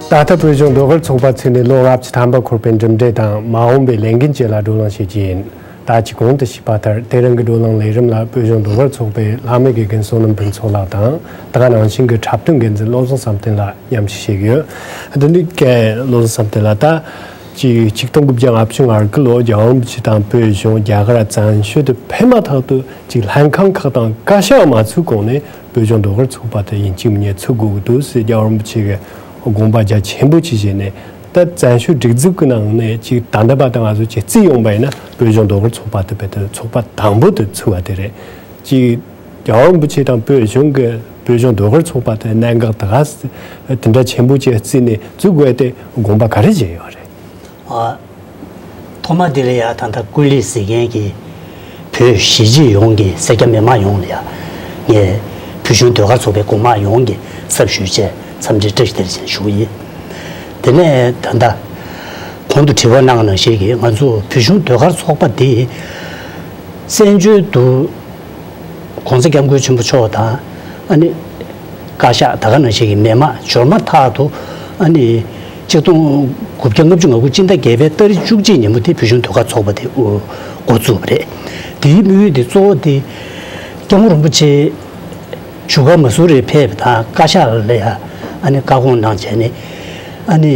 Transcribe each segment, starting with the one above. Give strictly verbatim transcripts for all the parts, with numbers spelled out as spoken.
ད་ལྟ་བོད་གཞུང་ཟློས་གར་ཚོགས་པ་ཚུགས་ནས་ལོ་ལྔ་བཅུ་ཐམ་པ་འཁོར་བའི་གྲུབ་འབྲས་དང་མ་འོངས་པའི་ལས་འགན་བཅས་ལ་བགྲོ་གླེང་བྱེད་ཀྱི་ཡིན། ད་ཅི་གོང་དུ་ཞུས་པ་ལྟར་དེ་རིང་གི་བགྲོ་གླེང་ལས་རིམ་ལ་བོད་གཞུང་ཟློས་གར་ཚོགས་པའི་ལྷ་མོའི་དགེ་རྒན་བསོད་ནམས་ཕུན་ཚོགས་ལགས་དང་། ད་ག་ནང་བཞིན་གྱི་འཁྲབ་སྟོན་འགན་འཛིན་བློ་བཟང་བསམ་གཏན་ལགས་མཉམ་ཞུགས་བྱེད་ཀྱི་ཡོད། དེ་ནི་བཀའ་བློ་བཟང་བསམ་གཏན་ལགས། ད་ཅི་ཆིག་སྟོང་དགུ་བརྒྱ་ལྔ་བཅུ་ང་དགུ་ལོ་རྒྱལ་བ་རིན་པོ་ཆེ་དང་བོད་གཞུང་རྒྱ་གར་བཙན་བྱོལ་དུ་ཕེབས་མ་ཐག་ཏུ་ཅིག་ལྷན་ཁང་ཁག་དང་བཀའ་ཤག་མ་ཚུགས་གོང་ནས་བོད་གཞུང་ཟློས་གར་ཚོགས་པ་དེ་ཡིན་གཅིག་མིན་གཉིས་ཚུགས་དགོས་ཀྱི་འདུག་ཟེར་རྒྱལ་བ་རིན་པོ་ཆེ་གི་དགོངས་པ་རྒྱ་ཆེན་པོ་ཅིག་བཞེས་ནས། ད་བཙན་བྱོལ་སྒྲིག་འཛུགས་ཀྱི་ནང་ནས་ཅིག་ད་ལྟ་བར་དུ་ང་ཚོ་ཅིག་བརྩིས་ཡོང་པ་ཡིན་ན་བོད་གཞུང་ཟློས་གར་ཚོགས་པ་དེ་བས་དེ་ཚོགས་པ་དང་པོ་དེ་ཚུགས་པ་དེ་རེད། ཅིག་རྒྱལ་བ་རིན་པོ་ཆེ་དང་བོད་གཞུང་གི་བོད་གཞུང་ཟློས་གར་ཚོགས་པ་དེ་གནད་འགག་ད་ག་དེ་འདྲ་ཆེན་པོ་ཅིག་བརྩིས་ནས་བཙུགས་དགོས་ཏེ་དགོངས་པ་ག་རེ་བཞེས་ཡོད་རེད། ཨ། ཐོག་མ་དེ་ལ་ཡ་ད་ལྟ་ཀུན་གླེང་གཟིགས་མཁན་གྱི་བོད་གཞིས་བྱེས་ཡོངས་ཀྱི་སེར་སྐྱ་མི་མང་ཡོངས་ལ་ཡ་ངས་བོད་གཞུང་ཟློས་གར་ཚོགས་པའི་གོང་མ་ཡོངས་ཀྱི་ཚབ་ཞུས་བྱས་འཚམས་འདྲི་བཀྲ་ཤིས་བདེ་ལེགས་ཞུ་གི་ཡིན། དེ་ནས་ད་ལྟ་གོང་དུ་དྲི་བ་གནང་ནང་བཞིན་གྱི་ང་ཚོ་བོད་གཞུང་ཟློས་གར་ཚོགས་པ་འདི་བཙན་བྱོལ་དུ་༸གོང་ས་༸སྐྱབས་མགོན་ཆེན་པོ་མཆོག་དང་ཨ་ནི་བཀའ་ཤག་ད་ག་ནང་བཞིན་གྱི་མི་མང་འབྱོར་མ་ཐག་ཏུ་ཨ་ནི་ཆིག་སྟོང་དགུ་བརྒྱ་ལྔ་བཅུ་ང་དགུ་སྤྱི་ཟླ་བརྒྱད་པའི་ཏ་རིག་བཅུ་གཅིག་ཉིན་མོ་དེ་བོད་གཞུང་ཟློས་གར་ཚོགས་པ་དེ་འགོ་འགོ་བཙུགས་པ་རེད། དེའི་དམིགས་ཡུལ་དེ་གཙོ་བོ་དེ་༸སྐྱབས་མགོན་རིན་པོ་ཆེ་བཞུགས་སྒར་མ་སུ་རིར་ཕེབས་པ་དང་བཀའ་ཤག་ལ་ཡ་ཨ་ནི་བཀའ་དགོངས་གནང་བྱས་ནས་ཨ་ནི་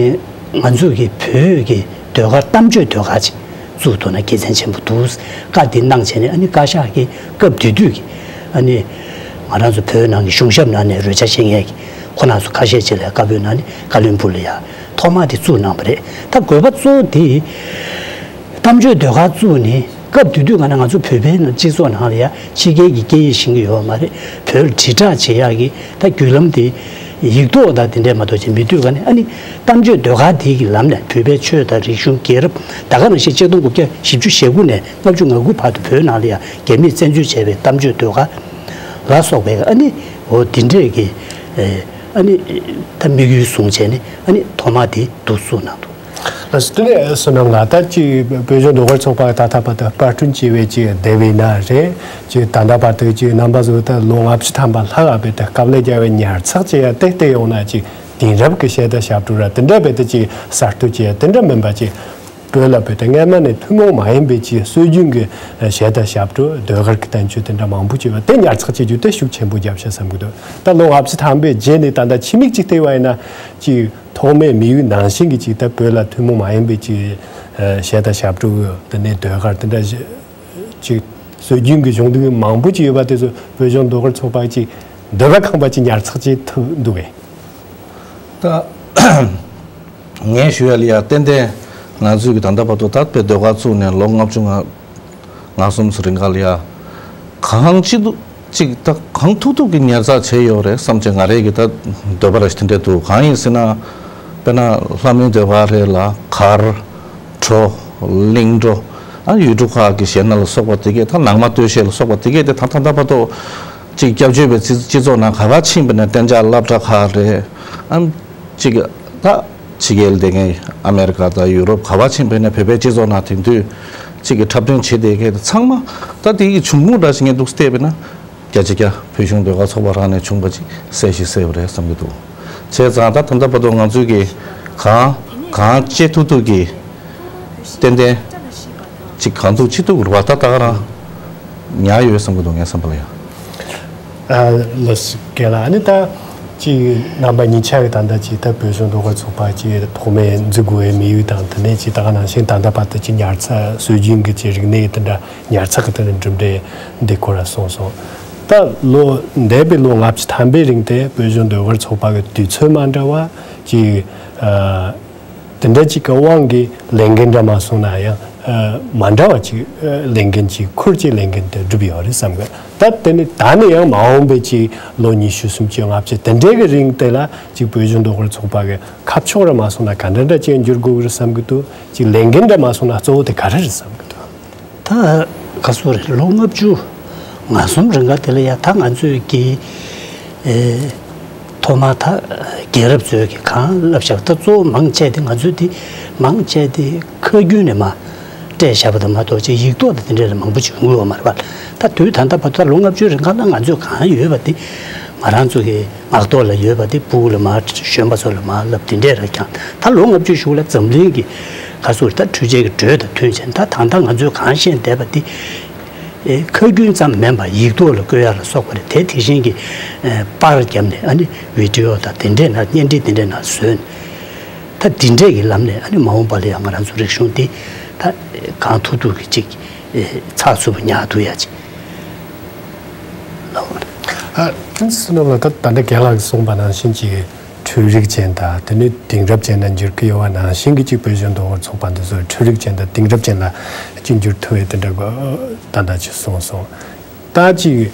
ང་ཚོ་གི་བོད་ཀྱི་ཟློས་གར་གཏམ་བརྗོད་ཟློས་གར་ཅིག་བཙུགས་ཐུབ་ན་དགེ་མཚན་ཆེན་པོ་འདུག། བཀའ་འདི་གནང་བྱས་ནས་ཨ་ནི་བཀའ་ཤག་གིས་སྐབས་དེ་དུས་ཀྱི་ཨ་ནི་ང་རང་ཚོ་བོད་ནང་གི་གཞུང་ཞབས་ནང་ནས་རོལ་ཆ་ཤེས་མཁན་གྱི་ཁོ་རང་ཚོ་ཁ་ཤས་ཅིག་ལ་བཀའ་པོད་གནང་ནས་ཀ་བློན་སྦུག་ལ་ཡ་ཐོག་མ་དེ་བཙུགས་གནང་བ་རེད། ད་དགོས་པ་གཙོ་བོ་དེ་གཏམ་བརྗོད་ཟློས་གར་བཙུགས་ནས་སྐབས་དེ་དུས་ག་ན་ང་ཚོ་བོད་པའི་ནང་སྤྱི་ཚོགས་ནང་ལ་ཡ་ཕྱི་རྒྱལ་གྱི་སྐད་ཡིག་ཤེས་ཀྱི་ཡོད་མ་རེད། བོད་ལ་དྲིལ་བསྒྲགས་བྱེད་ཡག་གི་ད་བརྒྱུད་ལམ་དེ་ཡིག་ཐོག་དང་དེ་འདྲས་མ་གཏོགས་ཅིག་མི་འདུག་ག་ནས་ཨ་ནི་གཏམ་བརྗོད་ཟློས་གར་དེ་གི་ལམ་ནས་བོད་པའི་ཆོས་དང་རིག་གཞུང་རྒྱལ་རབས་ད་ག་ནང་བཞིན་ཆིག་སྟོང་དགུ་བརྒྱ་བཞི་བཅུ་ཞེ་དགུ་ནས་ལྔ་བཅུ་ང་དགུ་བར་དུ་བོད་ནང་ལ་ཡང་རྒྱ་མིས་བཙན་འཛུལ་བྱས་པའི་གཏམ་བརྗོད་ཟློས་གར་ལ་སོགས་པའི་ཨ་ནི་འོ་དེ་འདྲས་ཀྱི་ཨ་ནི་ད་དམིགས་ཡུལ་བཟུང་བྱས་ནས་ཨ་ནི་ཐོག་མ་དེ་འདུག་བཙུགས་གནང་འདུག། ལགས་སོ། དེ་ནས་བསོད་ནམས་ལགས། ད་ཅིག་བོད་གཞུང་ཟློས་གར་ཚོགས་པ་ད་ལྟ་བར་དུ་པར་སྐྲུན་བྱས་པའི་ཅིག་དེབ་ཡིན་ན་རེད། ཅིག་ད་ལྟ་བར་དུ་ཅིག་རྣམ་པ་ཚོ་ད་ལོ་ལྔ་བཅུ་ཐམ་པ་ལྷག་ཡ་བས་ད་དཀའ་ལས་བརྒྱབ་པའི་ཉར་ཚགས་ཅིག་ཡང་ཏིག་ཏིག་ཡོང་ན་ཅིག་དེང་རབས་ཀྱི་གཞས་དང་ཞབས་བྲོ་ར་དེ་འདྲ་བས་ད་ཅིག་གསར་གཏོད་ཅིག་ཡང་དེ་འདྲ་མིན་པ་ཅིག་བོད་ལ་བོད་དང་སྔ་མ་ནས་ཐུན་མོང་མ་ཡིན་པའི་ཅིག་སྲོལ་རྒྱུན་གྱི་གཞས་དང་ཞབས་བྲོ་ཟློས་གར་གྱི་བསྟན་བཅོས་དེ་འདྲ་མང་པོ་ཅིག་ཡོད་པ་དེ་ཉར་ཚགས་བྱེད་རྒྱུ་དེ་ཤུགས་ཆེན་པོ་རྒྱབ་ཤག་བསམ་གྱི་འདུག། ད་ལོ་ལྔ་བཅུ་ཐམ་པའི་རྗེས་ནས་ད་ལྟ་ཕྱི་མིག་ཅིག་བལྟས་པ་ཡིན་ན་ཅིག་ཐོག་མའི་དམིགས་ཡུལ་ནང་བཞིན་གྱི་ཅིག་ད་བོད་ལ་ཐུན་མོང་མ་ཡིན་པའི་ཅིག་གཞས་དང་ཞབས་བྲོ་དེ་ནས་ཟློས་གར་དེ་འདྲ་ཅིག་སྲོལ་རྒྱུན་གྱི་གཞུང་དུ་མང་པོ་ཅིག་ཡོད་པ་དེ་ཚོ་བོད་གཞུང་ཟློས་གར་ཚོགས་པ་ཅིག་འདོད་པ་ཁེངས་པ་ཅིག་ཉར་ཚགས་བྱེད་ཐུབ་འདུག་གས། ད་ངས་ཞུ་ཡ་ལ་ཡ་ཏན་ཏན་ང་ཚོས་ཀྱི་ད་ལྟ་བར་དུ་ད་བོད་ཟློས་གར་བཙུགས་ནས་ལོ་ལྔ་བཅུ་ང་ལྔ་གསུམ་ཙམ་རིང་ག་ལ་ཡ་གང་ཅི་ཐུབ་ཅིག་ད་གང་ཐུབ་ཐུབ་ཀྱི་ཉར་ཚགས་བྱས་ཡོད་རེད་བསམ་བྱས། ང་རའི་གི་ད་འདོད་པ་ར་ཞིག་དེ་འདྲས་འདུག། གང་ཡིན་ཟེར་ན་དཔེར་ན་ལྷ་མོའི་ཟློས་གར་རེད་ལ་གར་བྲོ་གླིང་བྲོ་ཨ་ཡུལ་གྲུ་ཁག་གི་གཞས་སྣ་ལ་སོགས་པ་དེ་གས་ད་ནང་མ་སྟོད་གཞས་ལ་སོགས་པ་དེ་གས་དེ་ད་ད་ལྟ་བར་དུ་ཅིག་སྐྱབས་བཅོལ་བའི་སྤྱི་སྤྱི་ཚོགས་ནང་ག་པར་ཕྱིན་པ་ནས་གཏན་འཇགས་སློབ་གྲྭ་ཁག་རེད་ཨ། ཅིག་ད་ཕྱི་རྒྱལ་བསྡད་མཁན་ཨ་མེ་རི་ཀ་དང་ཡུ་རོབ་ག་པར་ཕྱིན་པ་ཡིན་ན་བོད་པའི་སྤྱི་ཚོགས་ནང་དེང་དུས་ཅིག་གི་འཁྲབ་སྟོན་བྱེད་བསྡད་མཁན་དེ་ཚང་མ་ད་དེ་ཡི་འབྱུང་ཁུངས་འདྲ་ཞིག་ངས་འདུག་བལྟས་པ་ཡིན་ན་བརྒྱ་ཆ་བརྒྱ་བོད་གཞུང་ཟློས་གར་ཚོགས་པ་རང་ནས་བྱུང་བ་ཅིག་གསལ་ཞིག་གསལ་བ་རེད་བསམ་གྱི་འདུག། བྱས་ཙང་ད་ད་ལྟ་བར་དུ་ང་ཚོས་ཀྱི་གང་གང་བྱེད་ཐུབ་ཐུབ་ཀྱི་ཏན་ཏན་ཅིག་གང་ཐུབ་ཅི་ཐུབ་རུ་བ་ད་ད་ག་རང་ཉར་ཡོད་བསམ་གྱི་འདུག་ངའི་བསམ་པ་ལ་ཡང་། ཨ་ལགས་སོ་རྒན་ལགས། ཨ་ནི་ད་ཅིག་རྣམ་པ་གཉིས་ཆ་གི་ད་ལྟ་ཅིག་ད་བོད་གཞུང་ཟློས་གར་ཚོགས་པ་ཅིག་ཐོག་མའི་འཛུགས་དགོས་པའི་དམིགས་ཡུལ་དང་དེ་ནས་ཅིག་ད་ག་ནང་བཞིན་ད་ལྟ་བར་དུ་ཅིག་ཉར་ཚགས་སྲོལ་རྒྱུན་གྱི་ཅིག་རིག་གནས་དེ་འདྲ་ཉར་ཚགས་ཀྱི་དེ་འདྲ་གྲུབ་འབྲས་འདི་སྐོར་ལ་གསུངས་སོང་། ད་ལོ་འདས་པའི་ལོ་ལྔ་བཅུ་ཐམ་པའི་རིང་དེ་བོད་གཞུང་ཟློས་གར་ཚོགས་པ་གི་དུས་ཚོད་མ་འདྲ་བ་ཅིག་ཨ། དེ་འདྲ་ཅིག་གི་དབང་གིས་ལས་འགན་འདྲ་མ་སོང་ན་ཡང་ཨ་མ་འདྲ་བ་ཅིག་ཨ་ལས་འགན་ཅིག་ཁུར་ཅིག་ལས་འགན་དེ་བསྒྲུབས་ཡོད་རེད་བསམ་གི། ད་དེ་ནི་ད་ནི་ཡང་མ་འོངས་པའི་ཅིག་ལོ་ཉི་ཤུ་སུམ་ཅུ་ལྔ་བཅུ་དེ་འདྲའི་གི་རིང་དེ་ལ་ཅིག་བོད་གཞུང་ཟློས་གར་ཚོགས་པ་གི་ཁ་ཕྱོགས་ར་མ་སོང་ན་ག་འདྲ་འདྲ་ཅིག་འགྱུར་དགོས་གི་རེད་བསམ་གི་འདུག། ཅིག་ལས་འགན་འདྲ་མ་སོང་ན་གཙོ་བོ་དེ་ག་རེ་རེད་བསམ་གི་འདུག། ད་ག་སོ་རེད། ལོ་ལྔ་བཅུ་ང་གསུམ་རིང་ག་དེ་ལ་ཡ་ད་ང་ཚོས་ཀྱི་ཨེ་ཐོག་མ་ད་རྒྱལ་རབས་ཚོས་ཀྱི་གང་བསླབ་བཞག་ད་གཙོ་བོ་མང་ཆེ་དེ་ང་ཚོས་དེ་མང་ཆེ་དེ་ཁ་རྒྱུན་ནས་མ་སྤྲད་བཞག་པ་དང་མ་གཏོགས་ཅིག་ཡིག་ཐོག་དང་དེ་འདྲས་ལ་མང་པོ་ཅིག་ཡོང་གི་ཡོད་མ་རེད་པ། ད་དུས་ད་ལྟ་བར་དུ་ད་ལོ་ལྔ་བཅུ་རིང་ག་ལ་ང་ཚོས་གང་ཡོད་པ་དེ་ ང་རང་ཚོ་གི་ངག་ཐོག་ལ་ཡོད་པ་དེ་ཕྲུ་གུ་ལ་མར་གཞོན་པ་ཚོ་ལ་མར་བསླབ་དེ་འདྲས་ར་ཀྱང་། ད་ལོ་ལྔ་བཅུ་གཞུག་ལ་འཛམ་གླིང་གི་ག་ཚོད་ད་འཕྲུལ་ཆས་ཀྱི་འགྲོས་དང་མཐུན་བྱས། ད་ད་ལྟ་ང་ཚོས་གང་ཤེས་བསྡད་པ་དེ་ཨེ་ཁ་རྒྱུན་ཙམ་མིན་པར་ཡིག་ཐོག་ལ་བཀོད་ཡ་ལ་སོགས་པ་རེད། དེ་དེ་བཞིན་གྱི་ཨེ་པར་བརྒྱབ་ནས་ཨ་ནི་བི་ཌི་ཨོ་དང་དེ་འདྲས་ནང་བརྙན་འཕྲིན་དེ་འདྲས་ནང་བཟོས་ནས། ད་འདི་འདྲས་ཀྱི་ལམ་ནས་ཨ་ནི་མ་འོངས་པ་ལ་ཡང་ང་རང་ཚོ་རིག་གཞུང་འདི་ད་གང་ཐུབ་ཐུབ་ཀྱི་ཅིག་ཚགས་ཚུད་པོ་ཉར་ཐུབ་ཡ་ཅིག་ལབ་དགོས་རེད། ཨ། བསོད་ནམས་ལགས། ད་ད་ལྟ་རྒན་ལགས་ཀྱིས་གསུངས་པ་ནང་བཞིན་གྱི་འཕྲུལ་རིག་ཅན་དང་དེ་ནས་དེང་རབས་ཅན་ལ་འགྱུར་གྱི་ཡོད་པ་ནང་བཞིན་གྱི་ཅིག་བོད་གཞུང་མདོ་དབུས་ཚོགས་པ་འདི་ཚོ་འཕྲུལ་རིག་ཅན་དང་དེང་རབས་ཅན་ལ་ཅིག་འགྱུར་ཐུབ་པའི་དེ་འདྲ་གི་ད་ལྟ་ཅིག་གསུངས་སོང་། ད་ཅིག་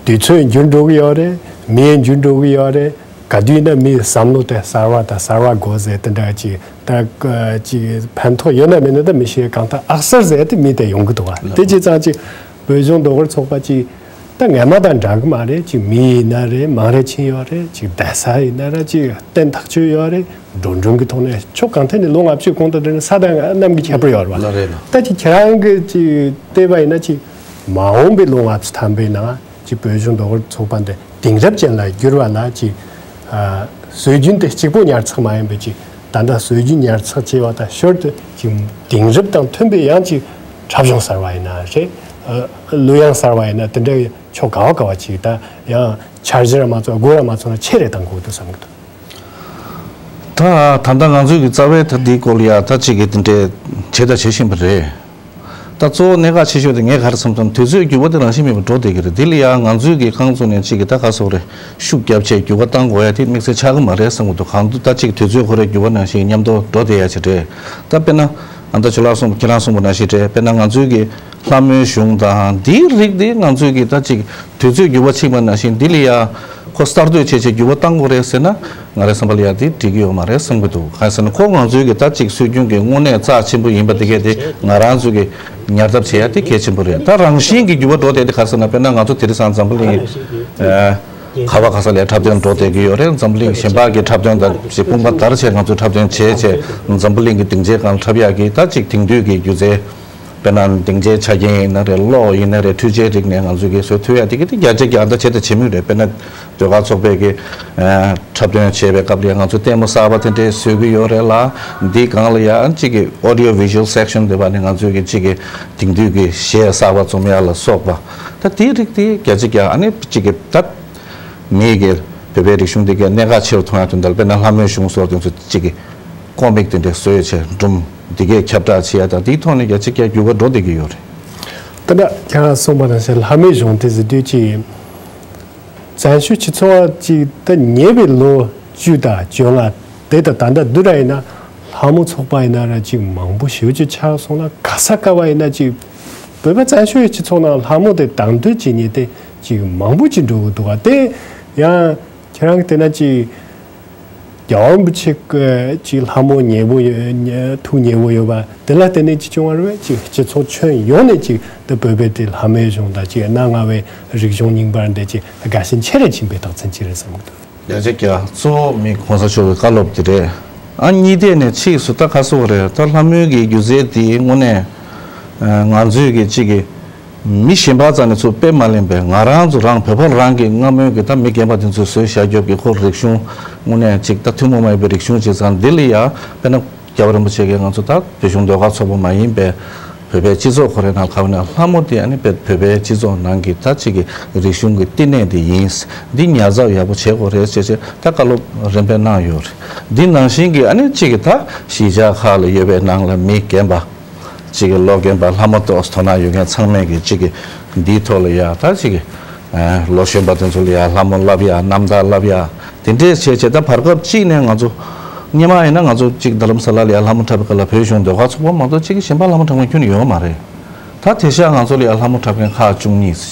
དུས་ཚོད་འགྱུར་འགྲོ་གི་ཡོད་རེད། མི་འགྱུར་འགྲོ་གི་ཡོད་རེད། ག་དུས་ན་མིའི་བསམ་བློ་དེ་གསར་བ་དང་གསར་བ་དགོས་ཟེར་དེ་འདྲ་ཅིག་ད་ཅིག་ཕན་ཐོགས་ཡོད་ན་མེད་ན་ད་མི་ཤེས། གང་ལྟར་ཨག་གསར་ཟེར་དེ་མི་དེ་ཡོང་གི་འདུག་བ། དེ་བྱས་ཙང་ཅིག་བོད་གཞུང་མདོ་དབུས་ཚོགས་པ་ཅིག་ད་སྔ་མ་དང་འདྲ་གི་མ་རེད། ཅིག་མི་ཡིན་ན་རེད། མང་རེ་ཕྱིན་ཡོད་རེད། ཅིག་བསྡད་ས་ཡིན་ན་ར་ཅིག་བརྟན་ཐག་ཆོད་ཡོད་རེད། འགྲོ་གྲོན་གྱི་ཐོག་ནས་ཕྱོགས་གང་ཐད་ནས་ལོ་ལྔ་བཅུའི་གོང་དུ་འགྲོ་ན་ས་དང་གནམ་གྱི་ཁྱད་པར་ཡོད་རེད་བ། ལ་རེད་ལ། ད་ཅིག་ཁྱེད་རང་གི་ཅིག་བལྟས་པ་ཡིན་ན་ཅིག་མ་འོངས་པའི་ལོ་ལྔ་བཅུ་ཐམ་པའི་ནང་། ཅིག་བོད་གཞུང་མདོ་དབུས་ཚོགས་པ་འདི་དེང་རབས་ཅན་ལ་བསྒྱུར་བ་ལ་ཅིག་ཨ་སྲོལ་རྒྱུན་དེ་གཅིག་པོ་ཉར་ཚགས་མ་ཡིན་པའི་ཅིག་ད་ལྟ་སྲོལ་རྒྱུན་ཉར་ཚགས་བྱས་པ་དང་ཞོར་དུ་ཅིག་དེང་རབས་དང་མཐུན་པའི་ཡང་ཅིག་འཁྲབ་གཞུང་གསར་བ་ཡིན་ན་རེད། ཨ་གླུ་དབྱངས་གསར་བ་ཡིན་ན་དེ་འདྲའི་ཕྱོགས་ག་བ་ག་བ་ཅིག་ད་ཡང་འཆར་གཞི་ར་མ་ཚོགས་སྒོ་ར་མ་ཚོགས་ན་ཆེ་རེ་གཏང་དགོས་འདུག་བསམ་གི་འདུག་ད་ད་ལྟ་ང་ཚོའི་གི་རྩ་བའི་ད་འདིའི་སྐོར་ལ་ཡ་ད་ཅིག་གི་དེ་འདྲའི་བྱས་ད་བྱེད་བཞིན་པ་རེད། ད་གཙོ་བོ་གནད་འགག་ཆེ་ཤོས་དེ་ངས་ག་རེ་བསམ་སོང་། དུས་ཚོད་འགྱུར་བ་དེ་རང་བཞིན་མེད་པར་འགྲོ་བསྡད་ཀྱི་རེད། དེ་ལ་ཡང་ང་ཚོའི་གི་རྐང་བཙུགས་ནས་གཅིག་གི་ད་ག་སོག་རེད། ཤུགས་བརྒྱབ་བྱས་འགྱུར་བ་གཏང་དགོས་ཡ་དེ་དམིགས་བསལ་ཆགས་ཀྱི་མ་རེད་བསམ་གྱི་འདུག་གང་ལྟར་ད་གཅིག་དུས་ཚོད་ཁོ་རའི་འགྱུར་བ་ནང་བཞིན་མཉམ་དུ་འགྲོ་བསྡད་ཡ་ཅིག་རེད། ད་དཔེར་ན་ཨ་ད་ཇོ་ལགས་གསུངས། ཁྱེད་རང་གསུངས་པ་ནང་བཞིན་རེད། དཔེར་ན་ང་ཚོའི་གི་ལྷ་མོའི་གཞུང་དང་འདིའི་རིགས་དེ་ང་ཚོའི་གི་ད་གཅིག་དུས་ཚོད་འགྱུར་བ་ཕྱིན་པ་ནང་བཞིན་འདི་ལ་ཡ་ཁོ་གསར་གཏོད་བྱས་བྱས་འགྱུར་བ་གཏང་དགོས་རེད་ཟེར་ན། ང་རའི་བསམ་པ་ལ་ཡ་དེ་འགྲིག་གི་ཡོད་མ་རེད་བསམ་གྱི་འདུག་གང་ཟེར་ན་ཁོ་ང་ཚོའི་གི་ད་ཅིག་སྲོལ་རྒྱུན་གྱི་དངོས་གནས་རྩ་ཆེན་པོ་ཡིན་པ་དེ་གས་དེ་ང་རང་ཚོའི་གི་ཉར་ཐབས་བྱེད་ཡ་དེ་གལ་ཆེན་པོ་རེད། ད་རང་བཞིན་གྱི་འགྱུར་བ་འགྲོ་བསྡད་དེ་ག་རེ་ཟེར་ན། དཔེར་ན་ང་ཚོ་དེང་སང་འཛམ་བུ་གླིང་ཨ་ག་བ་ག་ས་ལ་འཁྲབ་སྟོན་འགྲོ་བསྡད་ཀྱི་ཡོད་རེད། འཛམ་བུ་གླིང་གཞན་པ་གི་འཁྲབ་སྟོན་དང་ཅིག་དཔུང་པ་དར་བྱས་ང་ཚོ་འཁྲབ་སྟོན་བྱས་བྱས་འཛམ་བུ་གླིང་གི་སྡིངས་ཆའི་སྒང་འཁྲབ་ཡ་གི་ད་ཅིག་དེང་དུས་ཀྱི་སྒྱུ་རྩལ། དཔེར་ན་སྡིངས་ཆའི་ཆ་རྐྱེན་ཡིན་ན་རེད། གློག་ཡིན་ན་རེད། འཕྲུལ་ཆའི་རིགས་ནས་ང་ཚོས་གི་བཟོ་ཐུབ་ཡ་དེ་གི་དེ་བརྒྱ་ཆ་བརྒྱ་ད་བྱེད་དང་བྱེད་མུས་རེད། དཔེར་ན་ཟློས་གར་ཚོགས་པས་གི་ཨ་འཁྲབ་སྟོན་བྱེད་པའི་སྐབས་ལ་ང་ཚོས་ལྟད་མོ་གསར་པ་དེ་འདྲས་བཟོ་གི་ཡོད་རེད་ལ། འདིའི་སྒང་ལ་ཡང་གཅིག་གི་audio visual section དེ་བ་ནི་ང་ཚོས་གི་གཅིག་གི་དེང་དུས་གི་གཞས་གསར་པ་རྩོམ་ཡ་ལ་སོགས་པ། ད་དེའི་རིགས་དེ་བརྒྱ་ཆ་བརྒྱ་ཨ་ནི་གཅིག་གི་ད་མིའི་གི་བོད་པའི་རིག་གཞུང་དེ་གི་གནད་འགག་ཆེ་རུ་གཏོང་ཡ་དོན་དག་ལ། དཔེར་ན་ལྷ་མོའི་གཞུང་སོགས་དེ་ཚོ་གཅིག་གི་ཀོ་མིག་དེ་འདྲས་བཟོས་བྱས་སྒྲུང་འདི་གས་ཁྱབ་བསྒྲགས་བྱེད་ཡ་དང་དེའི་ཐོག་ནས་རྒྱ་ཆེ་རྒྱ་འགྱུར་བ་འགྲོ་བསྡད་ཀྱི་ཡོད་རེད། ད་ལྟ་ཁྱེད་རང་གསུངས་པ་ནང་བཞིན་ལྷ་མོའི་གཞུང་དེ་ཟེར་དུས་ཀྱི་བཙན་བྱོལ་སྤྱི་ཚོགས་ཅིག་ད་ཉེ་བའི་ལོ་བཅུ་དང་བཅོ་ལྔ་དེ་དང་ད་ལྟ་བསྡུར་ཡ་ཡིན་ན་ལྷ་མོ་ཚོགས་པ་ཡིན་ན་ར་ཅིག་མང་པོ་ཞེ་པོ་ཅིག་ཆགས་སོང་ལ། ག་ས་ག་བ་ཡིན་ན་ཅིག་བོད་པ་བཙན་བྱོལ་སྤྱི་ཚོགས་ནང་ལྷ་མོ་དེ་དང་དོད་བྱེད་མཁན་དེ་ཅིག་མང་པོ་ཅིག་འགྲོ་གི་འདུག་ག་དེ་ཡང་ཁྱེད་རང་གི་བལྟས་ན་ཅིག་རྒྱལ་བ་རིན་པོ་ཆེ་གི་ཅིག་ལྷ་མོ་ཉེ་བོ་ཡོད། ཐུགས་ཉེ་བོ་ཡོད་པ་དེ་ལ་བརྟེན་ནས་ཅིག་བྱུང་བ་རེད་པས། ཅིག་སྤྱི་ཚོགས་ཁྱོན་ཡོངས་ནས་ཅིག་ད་བོད་པའི་དེ་ལྷ་མོའི་གཞུང་དང་ཅིག་གནའ་སྔ་བའི་རིག་གཞུང་རྙིང་པ་འདི་ཅིག་དགའ་ཞེན་ཆེ་རུ་ཕྱིན་པའི་རྟགས་མཚན་ཅིག་རེད་བསམ་གྱི་འདུག་རྒྱ་ཆེ་རྒྱ་གཙོ་བོ་མི་གོང་ས་མཆོག་གི་བཀའ་སློབ་དེ་རེད། ཨ་གཉིས་ཐད་ནས་ཕྱིས་སུ་ད་ག་སོགས་རེད། ད་ལྷ་མོའི་གི་སྒྱུ་རྩལ་དེ་དངོས་གནས་ང་ཚོའི་གི་ཅིག་གི་མི་གཞན་པ་རྩ་ནས་ཚུར་དཔེ་མ་ལེན་པའི་ང་རང་ཚོ་རང་བོད་པ་རང་གི་སྔ་མོའི་གི་ད་མི་རྒན་པ་དེ་ཚོས་བཟོས་བཞག་རྒྱུ་གི་ཁོ་རིག་གཞུང་དངོས་གནས་ཅིག་ད་ཐུན་མོང་མ་ཡིན་པའི་རིག་གཞུང་ཅིག་ཙང་འདི་ལ་ཡ་དཔེར་ན་རྒྱལ་བ་རིན་པོ་ཆེ་གིས་ང་ཚོ་ད་བོད་གཞུང་ཟློས་གར་ཚོགས་པ་མ་ཡིན་པའི་བོད་པའི་སྤྱི་ཚོགས་ཁོ་རའི་ནང་ག་བ་ནས་ལྷ་མོ་དེ་ཨ་ནི་བོད་པའི་སྤྱི་ཚོགས་ནང་གི་ད་ཅིག་གི་རིག་གཞུང་གི་བསྟི་གནས་དེ་ཡིན། འདི་ཉར་ཚགས་ཡག་པོ་བྱེད་དགོས་རེད་ཅེས་ཅེས་ད་བཀའ་སློབ་རིམ་པས་གནང་ཡོད་རེད། འདི་ནང་བཞིན་གྱི་ཨ་ནི་ཅིག་གི་ད་གཞིས་ཆགས་ཁག་ལ་ཡོད་པའི་ནང་ལ་མི་རྒན་པ། གཅིག་གི་ལོ་རྒན་པ་ལྷ་མོ་ཏོག་དོ་སྣང་ཡོད་མཁན་ཚང་མས་ཀྱི་གཅིག་གི་འདིའི་ཐོག་ལ་ཡ་ད་གཅིག་གི་ཨ་ལོ་གཞོན་པ་དེ་ཚོ་ལ་ཡ་ལྷ་མོ་བསླབ་ཡ་རྣམ་ཐར་བསླབ་ཡ་དེ་འདྲས་བྱས་བྱས། ད་བར་སྐབས་གཅིག་ནས་ང་ཚོ་སྔོན་མ་ཡིན་ན་ང་ཚོ་གཅིག་རྡ་རམ་ས་ལ་ལ་ཡ་ལྷ་མོ་འཁྲབ་པའི་སྐབས་ལ་བོད་གཞུང་ཟློས་གར་ཚོགས་པ་མ་གཏོགས་གཅིག་གི་གཞན་པ་ལྷ་མོ་འཁྲབ་མཁན་ཁྱོན་ནས་ཡོད་མ་རེད། ད་དེང་སང་ང་ཚོ་ལ་ཡ་ལྷ་མོ་འཁྲབ་མཁན་ཁག་བཅུ་གཉིས།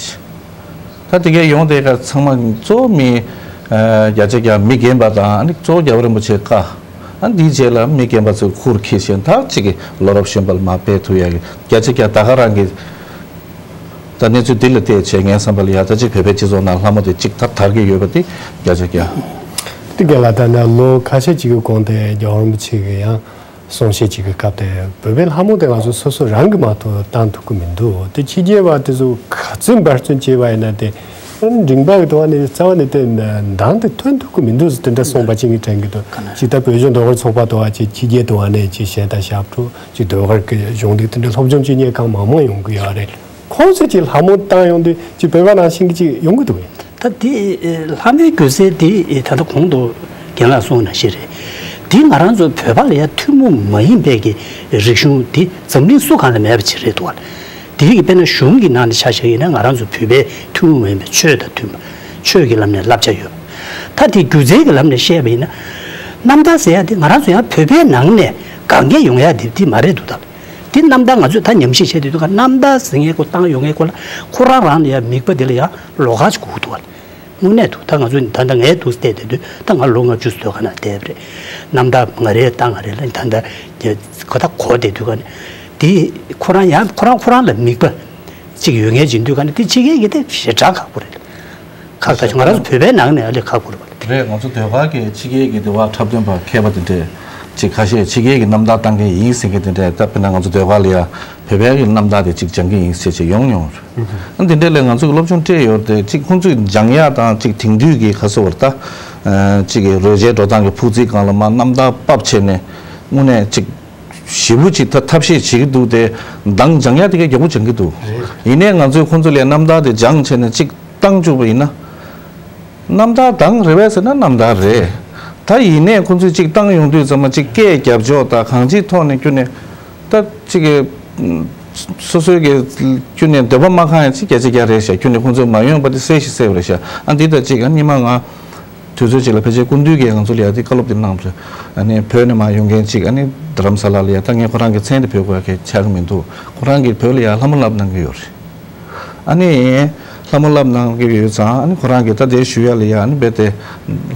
ད་དེ་གའི་ཡོང་དེ་ག་ཚང་མ་གཙོ་བོ་མི་ཨ་བརྒྱ་ཆ་བརྒྱ་མི་རྒན་པ་དང་ཨ་ནི་གཙོ་བོ་རྒྱལ་བ་རིན་པོ་ཆེའི་བཀའ། ཨ་འདིའི་རྗེས་ལ་མི་རྒན་པ་ཚོས་ཁུར་འཁྱེར་བཞིན་ད་གཅིག་གི་ལོ་རབས་གཞོན་པ་ལ་མར་སྤེལ་ཐུབ་ཡ་གི་བརྒྱ་ཆ་བརྒྱ་ད་ག་རང་གི་ད་གནས་ཚུལ་འདི་ལ་བལྟས་བྱས་ངའི་བསམ་པ་ལ་ཡ་ད་གཅིག་བོད་པའི་སྤྱི་ཚོགས་ནང་ལྷ་མོ་དེ་གཅིག་ད་དར་གྱི་ཡོད་པ་དེ་བརྒྱ་ཆ་བརྒྱ། དེ་ག་ལ་ད་ནི་ལོ་ཁ་ཤས་ཅིག་གི་གོང་དེ་རྒྱལ་བ་རིན་པོ་ཆེ་གི་ཡང་གསུང་བཤད་ཅིག་གི་སྐབས་དེ་བོད་པའི་ལྷ་མོ་དེ་ང་ཚོ་སོ་སོ་རང་གི་མ་གཏོགས་བཏང་ཐུབ་ཀྱི་མི་འདུག་དེ་ཕྱི་རྒྱལ་བ་དེ་ཚོ་ག་ཚོད་འབད་བརྩོན་བྱས་པ་ཡིན་ན་དེ་ འབྲིང་པ་གི་དོན་ནི་རྩ་བ་ནས་དེ་འདང་དེ་ཐོན་ཐུབ་ཀྱི་མི་འདུག་ཟེར་དེ་འདྲ་གསུངས་པ་ཅིག་གི་དྲན་གྱི་འདུག་ཅིག་ད་བོད་གཞུང་ཟློས་གར་ཚོགས་པ་དང་ཅིག་ཕྱི་རྒྱལ་དུ་བ་ནས་ཅིག་གཞས་དང་ཞབས་བྲོ་ཅིག་ཟློས་གར་གྱི་གཞུང་འདི་དེ་འདྲ་སློབ་སྦྱོང་བྱེད་མཁན་གང་མང་མང་ཡོང་གི་ཡོད་རེད། ཁོང་ཚོས་ཅིག་ལྷ་མོ་བཏང་ཡོང་དུས་ཅིག་བོད་པ་ནང་བཞིན་གྱི་ཅིག་ཡོང་གི་འདུག་གས། ད་དེ་ལྷ་མོའི་སྒྱུ་རྩལ་དེ་ད་ལྟ་གོང་དུ་རྒན་ལགས་གསུངས་ནང་བཞིན་རེད། དེ་ང་རང་ཚོ་བོད་པ་ལ་ཡང་ཐུན་མོང་མ་ཡིན་པའི་གི་རིག་གཞུང་དེ་འཛམ་གླིང་སུ་གང་ལ་མེད་པ་ཅིག་རེད་འདུག་བ། དེ་གི་དཔེར་ན་གཞུང་གི་ནང་ནས་ཆ་བཞག་ཡིན་ན་ང་རང་ཚོ་བོད་པའི་ཐུན་མོང་མ་ཡིན་པའི་ཆོས་དང་མཐུན་པ། ཆོས་ཀྱི་ལམ་ནས་བསླབ་བྱ་ཡོད། ད་དེ་སྒྱུ་རྩལ་གྱི་ལམ་ནས་བཤད་པ་ཡིན་ན། རྣམ་ཐར་ཟེར་ཡ་དེ་ང་རང་ཚོ་ཡང་བོད་པའི་ནང་ནས་གང་གས་ཡོང་ཡ་དེ་དེ་མ་རེད་འདུག་ད། དེ་རྣམ་ཐར་ང་ཚོས་ད་ཉམས་ཞིབ་བྱས་དུས་ད་ག་རྣམ་ཐར་ཟེར་མཁན་ཁོ་བཏང་ཡོང་མཁན་ཁོ་ལ་ཁོ་རང་རང་ལ་ཡང་མིག་དཔེ་དེ་ལ་ཡང་ལོགས་ཀ་ཅིག་དགོས་ཀྱི་འདུག་བ། དངོས་གནས་འདུག་ད་ང་ཚོ་ད་ལྟ་ངས་འདུག་བལྟས་བསྡད་དུས་ད་ང་ལོ་ལྔ་བཅུ་ཙམ་ཐོག་ཁ་ན་བསྡད་པ་རེད། རྣམ་ཐར་ང་རེ་བཏང་ང་རེ་ལ་ད་ལྟ་གོ་ད་གོ་བསྡད་དུས་ག་ནས་དེ་ཁོ་རང་ཡང་ཁོ་རང་ཁོ་རང་ལ་མིག་དཔེ་ཅིག་ཡོད་མཁན་ཅིག་འདུག་ག་ནས་དེ་ཕྱི་རྒྱལ་གྱི་དེ་ཞེ་དྲག་ཁག་པོ་རེད། ཁག་ད་ང་རང་ཚོ་བོད་པའི་ནང་ནས་ཨ་ལས་ཁག་པོ་རེད་པ། རེད། ང་ཚོ་ཟློས་གར་གྱི་ཕྱི་རྒྱལ་གྱི་དེ་བ་འཁྲབ་སྟོན་པ་མཁས་པ་དེ་འདྲས་ཅིག་ཁ་ཤས་ཕྱི་རྒྱལ་གྱི་རྣམ་ཐར་བཏང་མཁན་ཡིན་ཟེར་མཁན་དེ་འདྲས་ད་དཔེར་ན་ང་ཚོ་ཟློས་གར་ལ་ཡ་བོད་པའི་གི་རྣམ་ཐར་དེ་ཅིག་སྦྱང་གི་ཡིན་ཟེར་ཅིག་ཡོང་མྱོང་རེད། ཨ་དེ་འདྲས་ལས་ང་ཚོ་གི་སློབ་སྦྱོང་སྤྲད་ཡོད་དེ་ཅིག་ཁོང་ཚོས་སྦྱང་ཡ་དང་ཅིག་དེང་དུས་ཀྱི་ཁ་སོ་བར་ད་ཅིག་གི་རོལ་ཆའི་འགྲོ་སྟངས་ཀྱི་ཕུགས་རྩིས་སྒང་ལ་མ་རྣམ་ཐར་ཕབ་བྱས་ནས་དངོས་གནས་ཅིག་ཞེ་པོ་ཅིག་ད་ཐབས་ཤེས་བྱེད་ཀྱི་འདུག་སྟེ། མདང་སྦྱང་ཡ་དེ་ག་མགྱོགས་པོ་སྦྱང་གི་འདུག་ཡིན་ནའི་ང་ཚོས་ཁོང་ཚོ་ལ་རྣམ་ཐར་དེ་སྦྱང་བྱས་ནས་ཅིག་བཏང་བཅུག་པ་ཡིན་ན། རྣམ་ཐར་དང་རེད་པས་ཟེར་ན་རྣམ་ཐར་རེད། ད་ཡིན་ནའི་ཁོང་ཚོས་ཅིག་བཏང་ཡོང་དུས་ཙམ་པ་ཅིག་སྐད་རྒྱབ་ཕྱོགས་དང་གང་ཅིའི་ཐོག་ནས་ཁྱོན་ནས་ད་ཅིག་གི་སོ་སོའི་གི་ཁྱོན་ནས་འདོད་པ་མ་ཁེངས་ཡ་ཅིག་བརྒྱ་ཆ་བརྒྱ་རེད་ཤག་ཁྱོན་ནས་ཁོང་ཚོས་མ་ཡོང་པ་དེ་གསལ་ཞིག་གསལ་བ་རེད་ཤག་ཨ་འདི་ད་ཅིག་ཨ་ཉི་མ་ང་། དུས་ཚོད་ཅིག་ལ་ཕལ་ཆེར་སྐུ་མདུན་གྱིས་ང་ཚོ་ལ་ཡ་དེ་བཀའ་སློབ་དེ་གནང་བ་རེད། ཨ་ནི་བོད་ནས་མར་ཡོང་མཁན་ཅིག་ཨ་ནི་རྡ་རམ་ས་ལ་ལ་ཡ་ད་ངས་ཁོ་རང་གི་མཚན་དེ་འབོད་དགོས་ཡ་གི་ཆགས་ཀྱི་མི་འདུག་ཁོ་རང་གིས་བོད་ལ་ཡ་ལྷ་མོ་བསླབ་གནང་གི་ཡོད་རེད། ཨ་ནི་ལྷ་མོ་བསླབ་གནང་གི་ཡོད་ཙང་ཨ་ནི་ཁོ་རང་གིས་ད་དེ་ཞུ་ཡ་ལ་ཡ་ཨ་ནི་རྦད་དེ་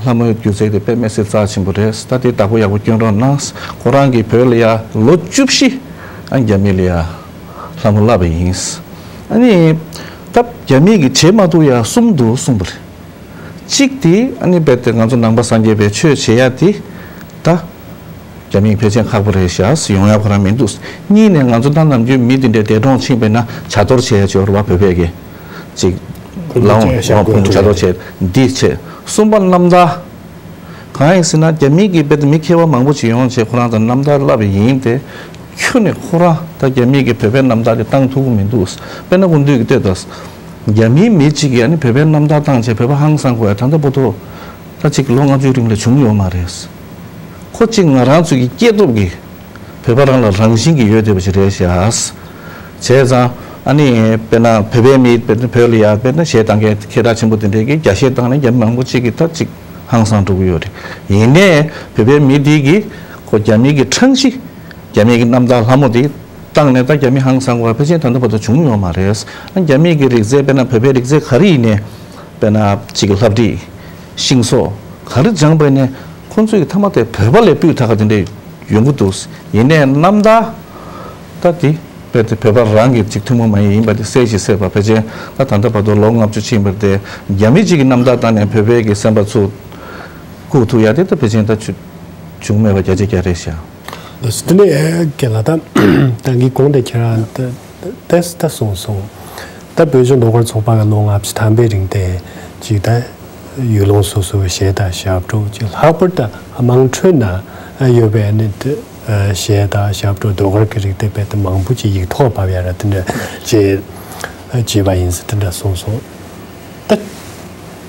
ལྷ་མོའི་སྒྱུ་རྩལ་དེ་དཔེ་མི་སྲིད་རྩ་ཆེན་པོ་རེད། ད་དེ་བདག་པོ་ཡག་པོ་སྐྱོན་རོགས་གནང་། ཁོ་རང་གིས་བོད་ལ་ཡ་ལོ་བཅུ་བཞི་ཨ་ནི་རྒྱ་མི་ལ་ཡ་ལྷ་མོ་བསླབ་པ་ཡིན། ཨ་ནི་ད་རྒྱ་མི་གིས་བྱེད་མ་ཐུབ་ཡ་གསུམ་འདུག་གསུངས་པ་རེད། གཅིག་དེ་ཨ་ནི་རྦད་དེ་ང་ཚོ་ནང་པ་སངས་རྒྱས་པའི་ཆོས་བྱེད་ཡ་དེ་ད་རྒྱ་མིས་ཕལ་ཆེར་ཁག་པོ་རེད་ཤག་ཡོང་ཡ་ཁོ་རང་མི་འདུག་གཉིས་ནས་ང་ཚོ་ད་ནམ་རྒྱུན་མི་དེ་འདྲའི་འདས་གྲོངས་ཕྱིན་པས་ན་བྱ་གཏོར་བྱེད་ཡ་ཅིག་ཡོད་རེད་བ། བོད་པའི་གི་ཅིག་ཁོང་ལ་འོང་ཕུང་བྱ་གཏོར་བྱེད་འདི་བྱེད། གསུམ་པ་རྣམ་ཐར། གང་ཡིན་ཟེར་ན་རྒྱ་མི་གི་རྦད་དེ་མི་མཁས་པ་མང་པོ་ཅིག་ཡོང་བྱས་ཁོ་རང་ཚོ་རྣམ་ཐར་བསླབ་པ་ཡིན་ཏེ། ཁྱོན་ནས་ཁོ་རང་ད་རྒྱ་མི་གི་བོད་པའི་རྣམ་ཐར་དེ་བཏང་ཐུབ་ཀྱི་མི་འདུག་དཔེར་ན་སྐུ་མདུན་གྱིས་ལྟོས་དང་། རྒྱ་མིའི་མི་གཅིག་གིས་ཨ་ནི་བོད་པའི་རྣམ་ཐར་བཏང་བྱས་བོད་པ་ཧང་སང་དགོས་ཡ་ད་ལྟ་བར་དུ་ད་ཅིག་ལོ་ལྔ་བཅུའི་རིང་ལ་བྱུང་ཡོད་མ་རེད། ཁོ་གཅིག་ང་རང་ཚོ་གི་སྐྱེས་སྟོབས་ཀྱིས་བོད་པ་རང་ལ་རང་བཞིན་གྱིས་ཡོད་བསྡད་པ་ཞིག་རེད་ཤག་བྱས་ཙང་ཨ་ནི་དཔེར་ན་བོད་པའི་མི་དཔེར་ན་བོད་ལ་ཡ་དཔེར་ན་གཞས་བཏང་མཁན་ཁྱེད་རང་ཆེན་པོ་དེ་འདྲས་ཀྱིས་རྒྱ་གཞས་བཏང་ནས་རྒྱ་མི་མང་པོ་གཅིག་གིས་ད་ཅིག་ཧང་སང་འགྲོ་གི་ཡོད་རེད། ཡིན་ནའི་བོད་པའི་མི་དེ་གིས་ཁོ་རྒྱ་མི་གི་ཁྲང་ཤི་རྒྱ་མི་གི་རྣམ་ཐར་ལྷ་མོ་དེ་བཏང་ནས་ད་རྒྱ་མི་ཧང་སང་བ་ཕལ་ཆེར་ད་ལྟ་བར་དུ་བྱུང་ཡོད་མ་རེད། ཨ་རྒྱ་མི་གི་རིག་རྩལ་དཔེར་ན་བོད་པའི་རིག་རྩལ་ག་རེ་ཡིན་ནའི་དཔེར་ན་གཅིག་གི་ལྷ་བྲིས་ཤིང་བཟོ་ག་རེ་སྦྱངས་པ་ཡིན་ནའི་ཁོང་ཚོས་མཐའ་མ་དེ་བོད་པ་ལ་སྤུས་དག་ག་དེ་འདྲས་ཡོང་གི་འདུག་ཡིན་ནའི་རྣམ་ཐར་ད་དེ་རྦད་དེ་བོད་པ་རང་གི་ཅིག་ཐུན་མོང་མ་ཡིན་པ་དེ་གསལ་ཞིག་གསལ་བ་ཕལ་ཆེར་ད་ད་ལྟ་བར་དུ་ལོ་ལྔ་བཅུ་ཕྱིན་པར་དེ་རྒྱ་མི་གཅིག་གི་རྣམ་ཐར་བཏང་ནས་བོད་པའི་གི་སེམས་པ་ཚུར་བཀུག་ཐུབ་ཡ་དེ་ད་ཕལ་ཆེར་ད་བྱུང་མེད་པ་བརྒྱ་ཆ་བརྒྱ་རེད་ཤག་དེ་ནས་ཁྱེད་ལ་ད་ད་གིན་གོང་དེ་ཁྱེད་རང་ད་ད་ད་གསུངས་སོང་། ད་བོད་ལྗོངས་ཟློས་གར་ཚོགས་པ་གི་ལོ་ལྔ་བཅུ་ཐམ་པའི་རིང་དེ་ཅིག་ད་ཡུལ་ལུང་སོ་སོའི་གཞས་དང་ཞབས་བྲོ་ཅིག་ལྷག་པར་དུ་དམངས་ཁྲོད་ན་ཡོད་པའི་ནི་དེ་གཞས་དང་ཞབས་བྲོ་ཟློས་གར་གྱི་རིགས་དེ་རྦད་དེ་མང་པོ་ཅིག་ཡིག་ཐོག་ཕབ་ཡ་ར་དེ་འདྲ་ཅིག་བྱས་པ་ཡིན་ཟེར་དེ་འདྲ་གསུངས་སོང་། ད་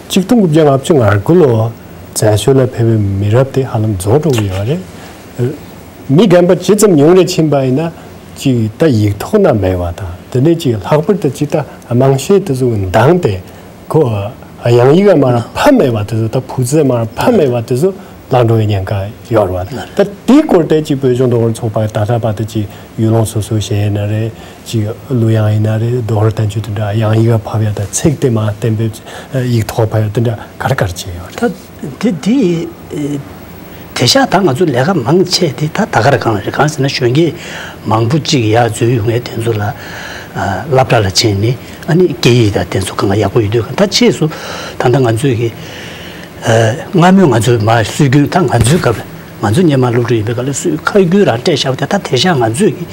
གཅིག་སྟོང་དགུ་བརྒྱ་ལྔ་བཅུ་ང་དགུ་ལོ་བཙན་བྱོལ་ལ་ཕེབས་པའི་མི་རབས་དེ་ཧ་ལམ་རྫོགས་འགྲོ་གི་ཡོད་རེད། མི་རྒན་པ་ཇི་ཙམ་ཉུང་རེ་ཕྱིན་པ་ཡིན་ན་ཅིག་ད་ཡིག་ཐོག་ན་མེད་པ་དང་དེ་ནས་ཅིག་ལྷག་པར་དུ་ཅིག་ད་དམངས་གཞས་དེ་ཚོ་གི་མདངས་དེ་ཁོ་དབྱངས་ཡིག་ག་མར་ཕབ་མེད་པ་དེ་ཚོ་ད་ཕུག་རྫས་མར་ཕབ་མེད་པ་དེ་ཚོ་བརླག་འགྲོ་བའི་ཉེན་ཁ་ཡོད་རེད་བ། ད་དེའི་སྐོར་དེ་ཅིག་བོད་ལྗོངས་ཟློས་གར་ཚོགས་པ་ད་ལྟ་བར་དུ་ཅིག་ཡུལ་ལུང་སོ་སོའི་གཞས་ཡིན་ན་རེད། ཅིག་གླུ་དབྱངས་ཡིན་ན་རེད། ཟློས་གར་བསྟན་བཅོས་དེ་འདྲ་དབྱངས་ཡིག་ག་ཕབ་ཡ་དང་ཚིག་དེ་མར་གཏན་འབེབས་ཡིག་ཐོག་ཕབ་ཡ་དེ་འདྲ་ག་རེ་ག་རེ་བྱས་ཡོད་རེད། ད་དེ་དེ་དེ་ཤག་ད་ང་ཚོ་ལས་ཀ་མང་ཆེ་དེ་ད་ད་ག་རེ་གང་རེད། གང་ཟེར་ན་གཞོན་སྐྱེས་མང་པོ་ཅིག་ཡར་འཛུལ་ཡོང་མཁན་དེ་ཚོ་ལ་སློབ་གྲྭ་ལ་ཕྱིན་ནས་ཨ་ནི་སྐད་ཡིག་དང་དེ་ཚོ་གང་ག་ཡག་པོ་ཡོད་དུས་གང་ད་ཕྱིས་སུ་ད་ལྟ་ང་ཚོས་ཀྱི་སྔ་མོའི་ང་ཚོའི་མ་སྲོལ་རྒྱུན་ད་ང་ཚོའི་སྐབས་ང་ཚོ་སྔོན་མ་སློབ་ཕྲུག་ཡིན་པའི་སྐབས་ལ་སྲོལ་ཁ་རྒྱུན་རང་སྤྲད་བཞག་པ་དེ་ད་དེ་ཤག་ང་ཚོས་ཀྱི་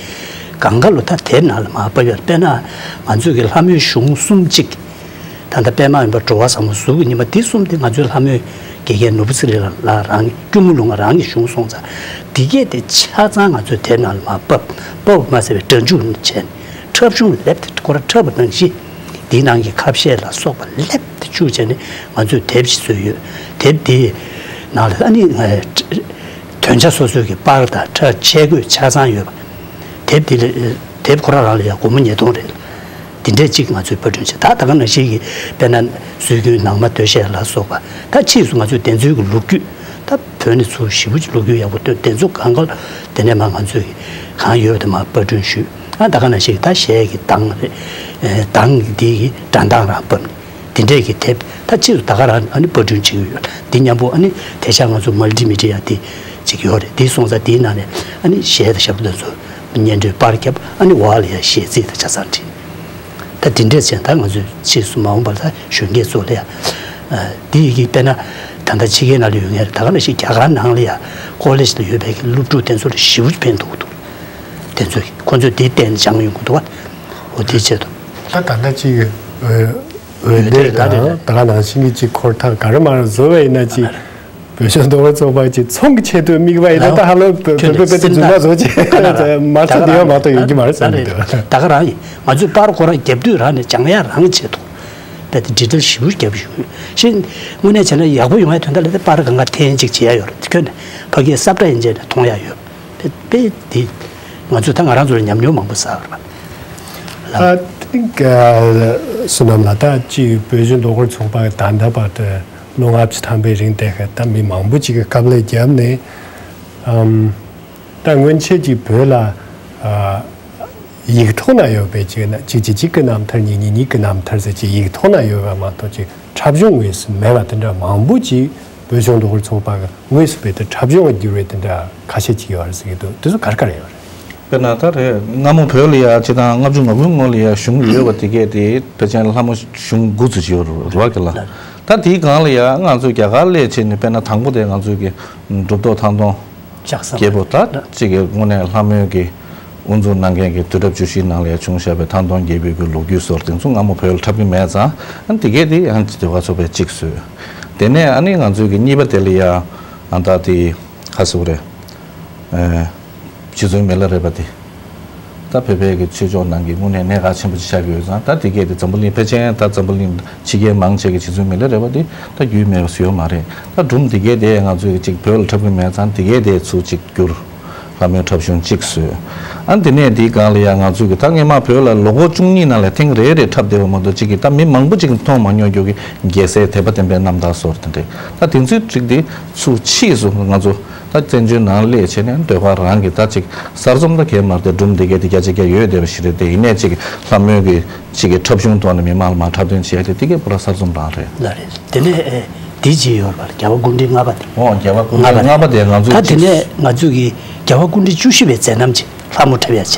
གང་ག་ལོ་ད་དེབ་ནང་ལ་མར་ཕབ་ཡོད། དཔེར་ན་ང་ཚོས་ཀྱི་ལྷ་མོའི་གཞུང་གསུམ་གཅིག་ད་ལྟ་པད་མ་འོད་འབར་འགྲོ་བ་ཟབ་མོ་གཟུགས་ཀྱི་ཉི་མ་འདི་གསུམ་དེ་ང་ཚོའི་ལྷ་མོའི་དགེ་རྒན་ནོར་བུ་ཚེ་རིང་ལགས་རང་གི་སྐྱོར་མོ་ལུང་པ་རང་གིས་བྱུང་སོང་ཙང་འདི་གས་དེ་ཆ་ཚང་ང་ཚོའི་དེབ་ནང་ལ་མར་ཕབ་ཕབ་མ་ཟད་པའི་སྒྲ་འཇུག་བྱས་ནས་འཁྲབ་གཞུང་ལེབ་དེ་ཁོ་ར་འཁྲབ་པ་ནང་བཞིན་འདིའི་ནང་གི་ཁ་བཤད་ལ་སོགས་པ་ལེབ་དེ་བཅུག་བྱས་ནས་ང་ཚོས་དེབ་ཞིག་བཟོས་ཡོད། དེབ་དེའི་ནང་ལ་ཨ་ནི་དོན་བྱ་སོ་སོའི་གི་པར་དང་ཁྲ་ཆས་གོས་ཆ་ཚང་ཡོད་པ། དེབ་དེ་ལ་དེབ་ཁོ་རང་རང་ལ་ཡང་སྒོར་མོ་ཉིས་སྟོང་རེད། དེ་འདྲས་གཅིག་ང་ཚོས་པར་སྐྲུན་བྱས། ད་ད་ག་ནང་བཞིན་གྱི་དཔེར་ན་སྲོལ་རྒྱུན་ནང་མ་སྟོད་གཞས་ལ་སོགས་པ། ད་ཕྱིས་སུ་ང་ཚོས་དེ་ཚོའི་གི་ལོ་རྒྱུས། ད་བོད་ནས་ཚུར་ཞེ་པོ་ཅིག་ལོ་རྒྱུས་ཡག་པོ་སྟོན། དེ་ཚོ་གང་ག་དེ་ནས་མར་ང་ཚོས་གི་གང་ཡོད་པ་དེ་མར་པར་སྐྲུན་ཞུས། ཨ་ད་ག་ནང་བཞིན་གྱི་ད་གཞས་ཀྱི་གདངས་རེད། གདངས་འདི་གི་སྒྲ་གདངས་རང་ཕབ་ནས་དེ་འདྲས་ཀྱི་དེབ་ད་ཕྱིས་སུ་ད་ག་རང་ཨ་ནི་པར་སྐྲུན་བྱེད་ཀྱི་ཡོད། འདི་མཉམ་པོ་ཨ་ནི་དེང་སང་ང་ཚོ་མལ་ཊི་མི་ཌི་ཡ་འདི་ཅིག་ཡོད་རེད། འདི་སོང་ཙང་འདིའི་ནང་ནས་ཨ་ནི་གཞས་དང་ཞབས་བྲོ་དེ་ཚོ་སྙན་སྒྲོན་པར་བརྒྱབ། ཨ་ནི་འོག་ལ་ཡང་གཞས་ཚིག་དང་ཆ་ཚང་བྲིས། ད་འདི་འདྲས་བྱས་ད་ང་ཚོས་ཕྱིས་སུ་མ་འོངས་པར་ད་གཞོན་སྐྱེས་ཚོ་ལ་ཡང་འདི་ཡི་གེ་དཔེར་ན་ད་ལྟ་ཕྱི་རྒྱལ་ནང་ལ་ཡོད་མཁན་རེད། ད་ག་ནང་བཞིན་རྒྱ་གར་ནང་ལ་ཡང་ཀོ་ལེཇ་ལ་ཡོད་པའི་གི་སློབ་ཕྲུག་དེ་ཚོ་ལ་ཞེ་པོ་ཕན་ཐོགས་འདུག་དེ་ཚོས་ཁོ་ཚོས་དེ་བསྟན་སྦྱང་ཡོང་གི་འདུག་བ། འོ་དེ་ཆེད་དུ། ད་ད་ལྟ་ཅིག་འོད་འོད་སྡེར་སྡེར་དང་ད་ག་ནང་བཞིན་གྱི་ཅིག་འཁོར་ཐག་ག་རེ་མར་བཟོ་བ་ཡིན་ན་ཅིག་བོད་གཞུང་རྡོ་རིང་ཚོགས་པ་ཅིག་ཚོང་གི་ཆེད་དུ་དམིགས་པ་ཡིན་ན་ད་ཧ་ལམ་བོད་བོད་བོད་དེ་རྫུན་མ་བཟོ་ཅིག་མ་ཐུབ་དེ་ཡང་མ་གཏོགས་ཡོང་གི་མ་རེད་བསམ་གྱི་འདུག་ད་ག་རང་ཡིན། ང་ཚོས་པར་ཁོ་རང་རྒྱབ་དུས་རང་ནས་སྦྱང་ཡ་རང་གི་ཆེད་དུ་རྦད་དེ་འབྲི་དེབ་ཞེ་པོ་རྒྱབ་ཞུ་གི་ཡོད། ཞེས་དངོས་གནས་བྱས་ན་ཡག་པོ་ཡོང་ཡ་དོན་དག་ལ་དེ་པར་གང་ག་འཐེན་ཅིག་བྱེད་ཡ་ཡོད་རེད། ཁྱོན་ནས་ཕ་གིའི་ས་བཀྲ་ཡན་ཆད་ནས་མཐོང་ཡ་ཡོད། དཔེ་དཔེ་འདི་ང་ཚོས་ད་ང་རང་ཚོ་ལ་ཉམས་མྱོང་མང་པོ་བསགས་པ་རེད་པ། ཨ་ཏིང་བསོད་ནམས་ལགས། ད་ཅིག་བོད་གཞུང་རྡོ་རྐོར་ཚོགས་པ་ད་ལྟ་བར་དུ་ལོ་ལྔ་བཅུ་ཐམ་པའི་རིང་དེ་ད་མི་མང་པོ་ཅིག་གི་དཀའ་ལས་བརྒྱབ་ནས་ཨམ་ད་སྔོན་ཆད་ཅིག་བོད་ལ་ཨ་ཡིག་ཐོག་ན་ཡོད་པའི་ཅིག་ན་གཅིག་གཅིག་གཅིག་གི་རྣམ་ཐར་གཉིས་གཉིས་གཉིས་ཀྱི་རྣམ་ཐར་ཟེར་ཅིག་ཡིག་ཐོག་ན་ཡོད་པ་མ་གཏོགས་ཅིག་འཁྲབ་གཞུང་ངོས་སུ་མེད་པ་དེ་འདྲ་མང་པོ་ཅིག་བོད་གཞུང་རྡོ་རྐོར་ཚོགས་པ་གི་དངོས་སུ་བོད་དུ་འཁྲབ་གཞུང་ལ་བསྒྱུར་བའི་དེ་འདྲ་ཁ་ཤས་ཅིག་ཡོད་རེད་ཟེར་གྱི་འདུག་དེ་ཚོ་ག་རེ་ག་རེ་ཡོད་རེད། དཔེར་ན་ད་རེས་སྔ་མོ་བོད་ལ་ཡ་སྤྱི་བཏང་ལྔ་བཅུ་ང་དགུའི་སྔོན་ལ་ཡ་གཞུང་ཡོད་པ་དེ་གས་དེ་ཕལ་ཆེར་ལྷ་མོ་གཞུང་དགུ་ཙམ་ཅིག་ཡོད་རེད་བ་གི་ལ། ད་དེའི་སྒང་ལ་ཡ་ང་ཚོས་རྒྱ་གར་སླེབས་བྱས་ནས་དཔེར་ན་དང་པོ་དེ་ང་ཚོས་ཀྱི་གྲུབ་ཐོབ་ཐང་སྟོང་ལྕགས་ཟམ་རྒྱལ་པོ་ད་གཅིག་གི་དངོས་གནས་ལྷ་མོའི་གི་དབུ་འཛུགས་གནང་མཁན་གྱི་དུས་རབས་བཅུ་བཞིའི་ནང་ལ་ཡང་བྱུང་བཞག་པའི་ཐང་སྟོང་རྒྱལ་པོའི་གི་ལོ་རྒྱུས་སོགས་དེ་ཚོ་སྔ་མོ་བོད་ལ་འཁྲབ་ཀྱི་མེད་ཙང་ཨ་ནི་དེ་གས་དེ་ཡང་ཅི་དེ་བ་ཚོ་བས་གཅིག་བཟོས། དེ་ནས་ཨ་ནི་ང་ཚོའི་གི་གཉིས་པ་དེ་ལ་ཡང་ཨ་ད་དེ་ཁ་སུ་རེད། རྗེ་བཙུན་མི་ལ་རས་པ་དེ། ད་བོད་པའི་གི་ཆོས་ཕྱོགས་ནང་གི་དངོས་གནས་གནད་འགག་ཆེན་པོ་ཅིག་ཆགས་ཀྱི་ཡོད་ཙང་ད་དེ་གས་དེ་འཛམ་བུ་གླིང་ཕལ་ཆེར་ད་འཛམ་བུ་གླིང་ཕྱི་རྒྱལ་མང་ཆེ་གི་རྗེ་བཙུན་མི་ལ་རས་པ་དེ་ད་རྒྱུས་མེད་པ་བཟོས་ཡོད་མ་རེད། ད་སྒྲུང་དེ་གས་དེ་ང་ཚོའི་གི་ཅིག་བོད་ལ་འཁྲབ་ཀྱི་མེད་ཙང་དེ་གས་དེ་ཚུར་ཅིག་བསྒྱུར། ལྷ་མོའི་འཁྲབ་གཞུང་གཅིག་བཟོས། ཨ་དེ་ནས་དེའི་སྒང་ལ་ཡང་ང་ཚོས་ཀྱི་ད་སྔས་མ་བོད་ལ་ལོ་འཁོར་བཅུ་གཉིས་ནང་ལ་ཐེངས་རེ་རེ་འཁྲབ་བསྡད་པ་མ་གཏོགས་གཅིག་གིས་ད་མི་མང་པོ་ཅིག་གིས་མཐོང་མ་མྱོང་རྒྱུ་གི་རྒྱལ་སྲས་དད་པ་བརྟན་པའི་རྣམ་ཐར་སོགས་དེ་འདྲས་ད་དེ་ཚོའི་རིགས་དེ་ཚུར་ཕྱིས་སུ་ང་ཚོ་ད་བཙན་བྱོལ་ནང་སླེབས་བྱས་ནས་ཟློས་གར་རང་གི་ད་ཅིག་གསར་རྩོམ་ད་གས་མ་རེད་དེ་སྒྲུང་དེ་གས་དེ་བརྒྱ་ཆ་བརྒྱ་ཡོད་བསྡད་པ་ཞིག་རེད་དེ་ཡིན་ནའི་ཅིག་ལྷ་མོའི་གི་ཅིག་གི་འཁྲབ་གཞུང་ཐོག་ནས་མི་མང་ལ་མར་འཁྲབ་སྟོན་བྱས་ཏེ་དེ་གས་པུ་ར་གསར་རྩོམ་རང་རེད། ལ་རེད། དེ་ནས་ཨེ་དེ་ཅི་ཡོད་པར་རྒྱལ་བ་སྐུ་ཕྲེང་ལྔ་པ་དེ། ཨོ་རྒྱལ་བ་སྐུ་ཕྲེང་ལྔ་པ་དེ་ང་ཚོས་ད་དེ་ཅིག་ནས་ང་ཚོས་ཀྱི་རྒྱལ་བ་སྐུ་ཕྲེང་བཅུ་བཞི་པའི་མཛད་རྣམ་ཅིག་ལྷ་མོ་འཁྲབ་ཡ་བྱས་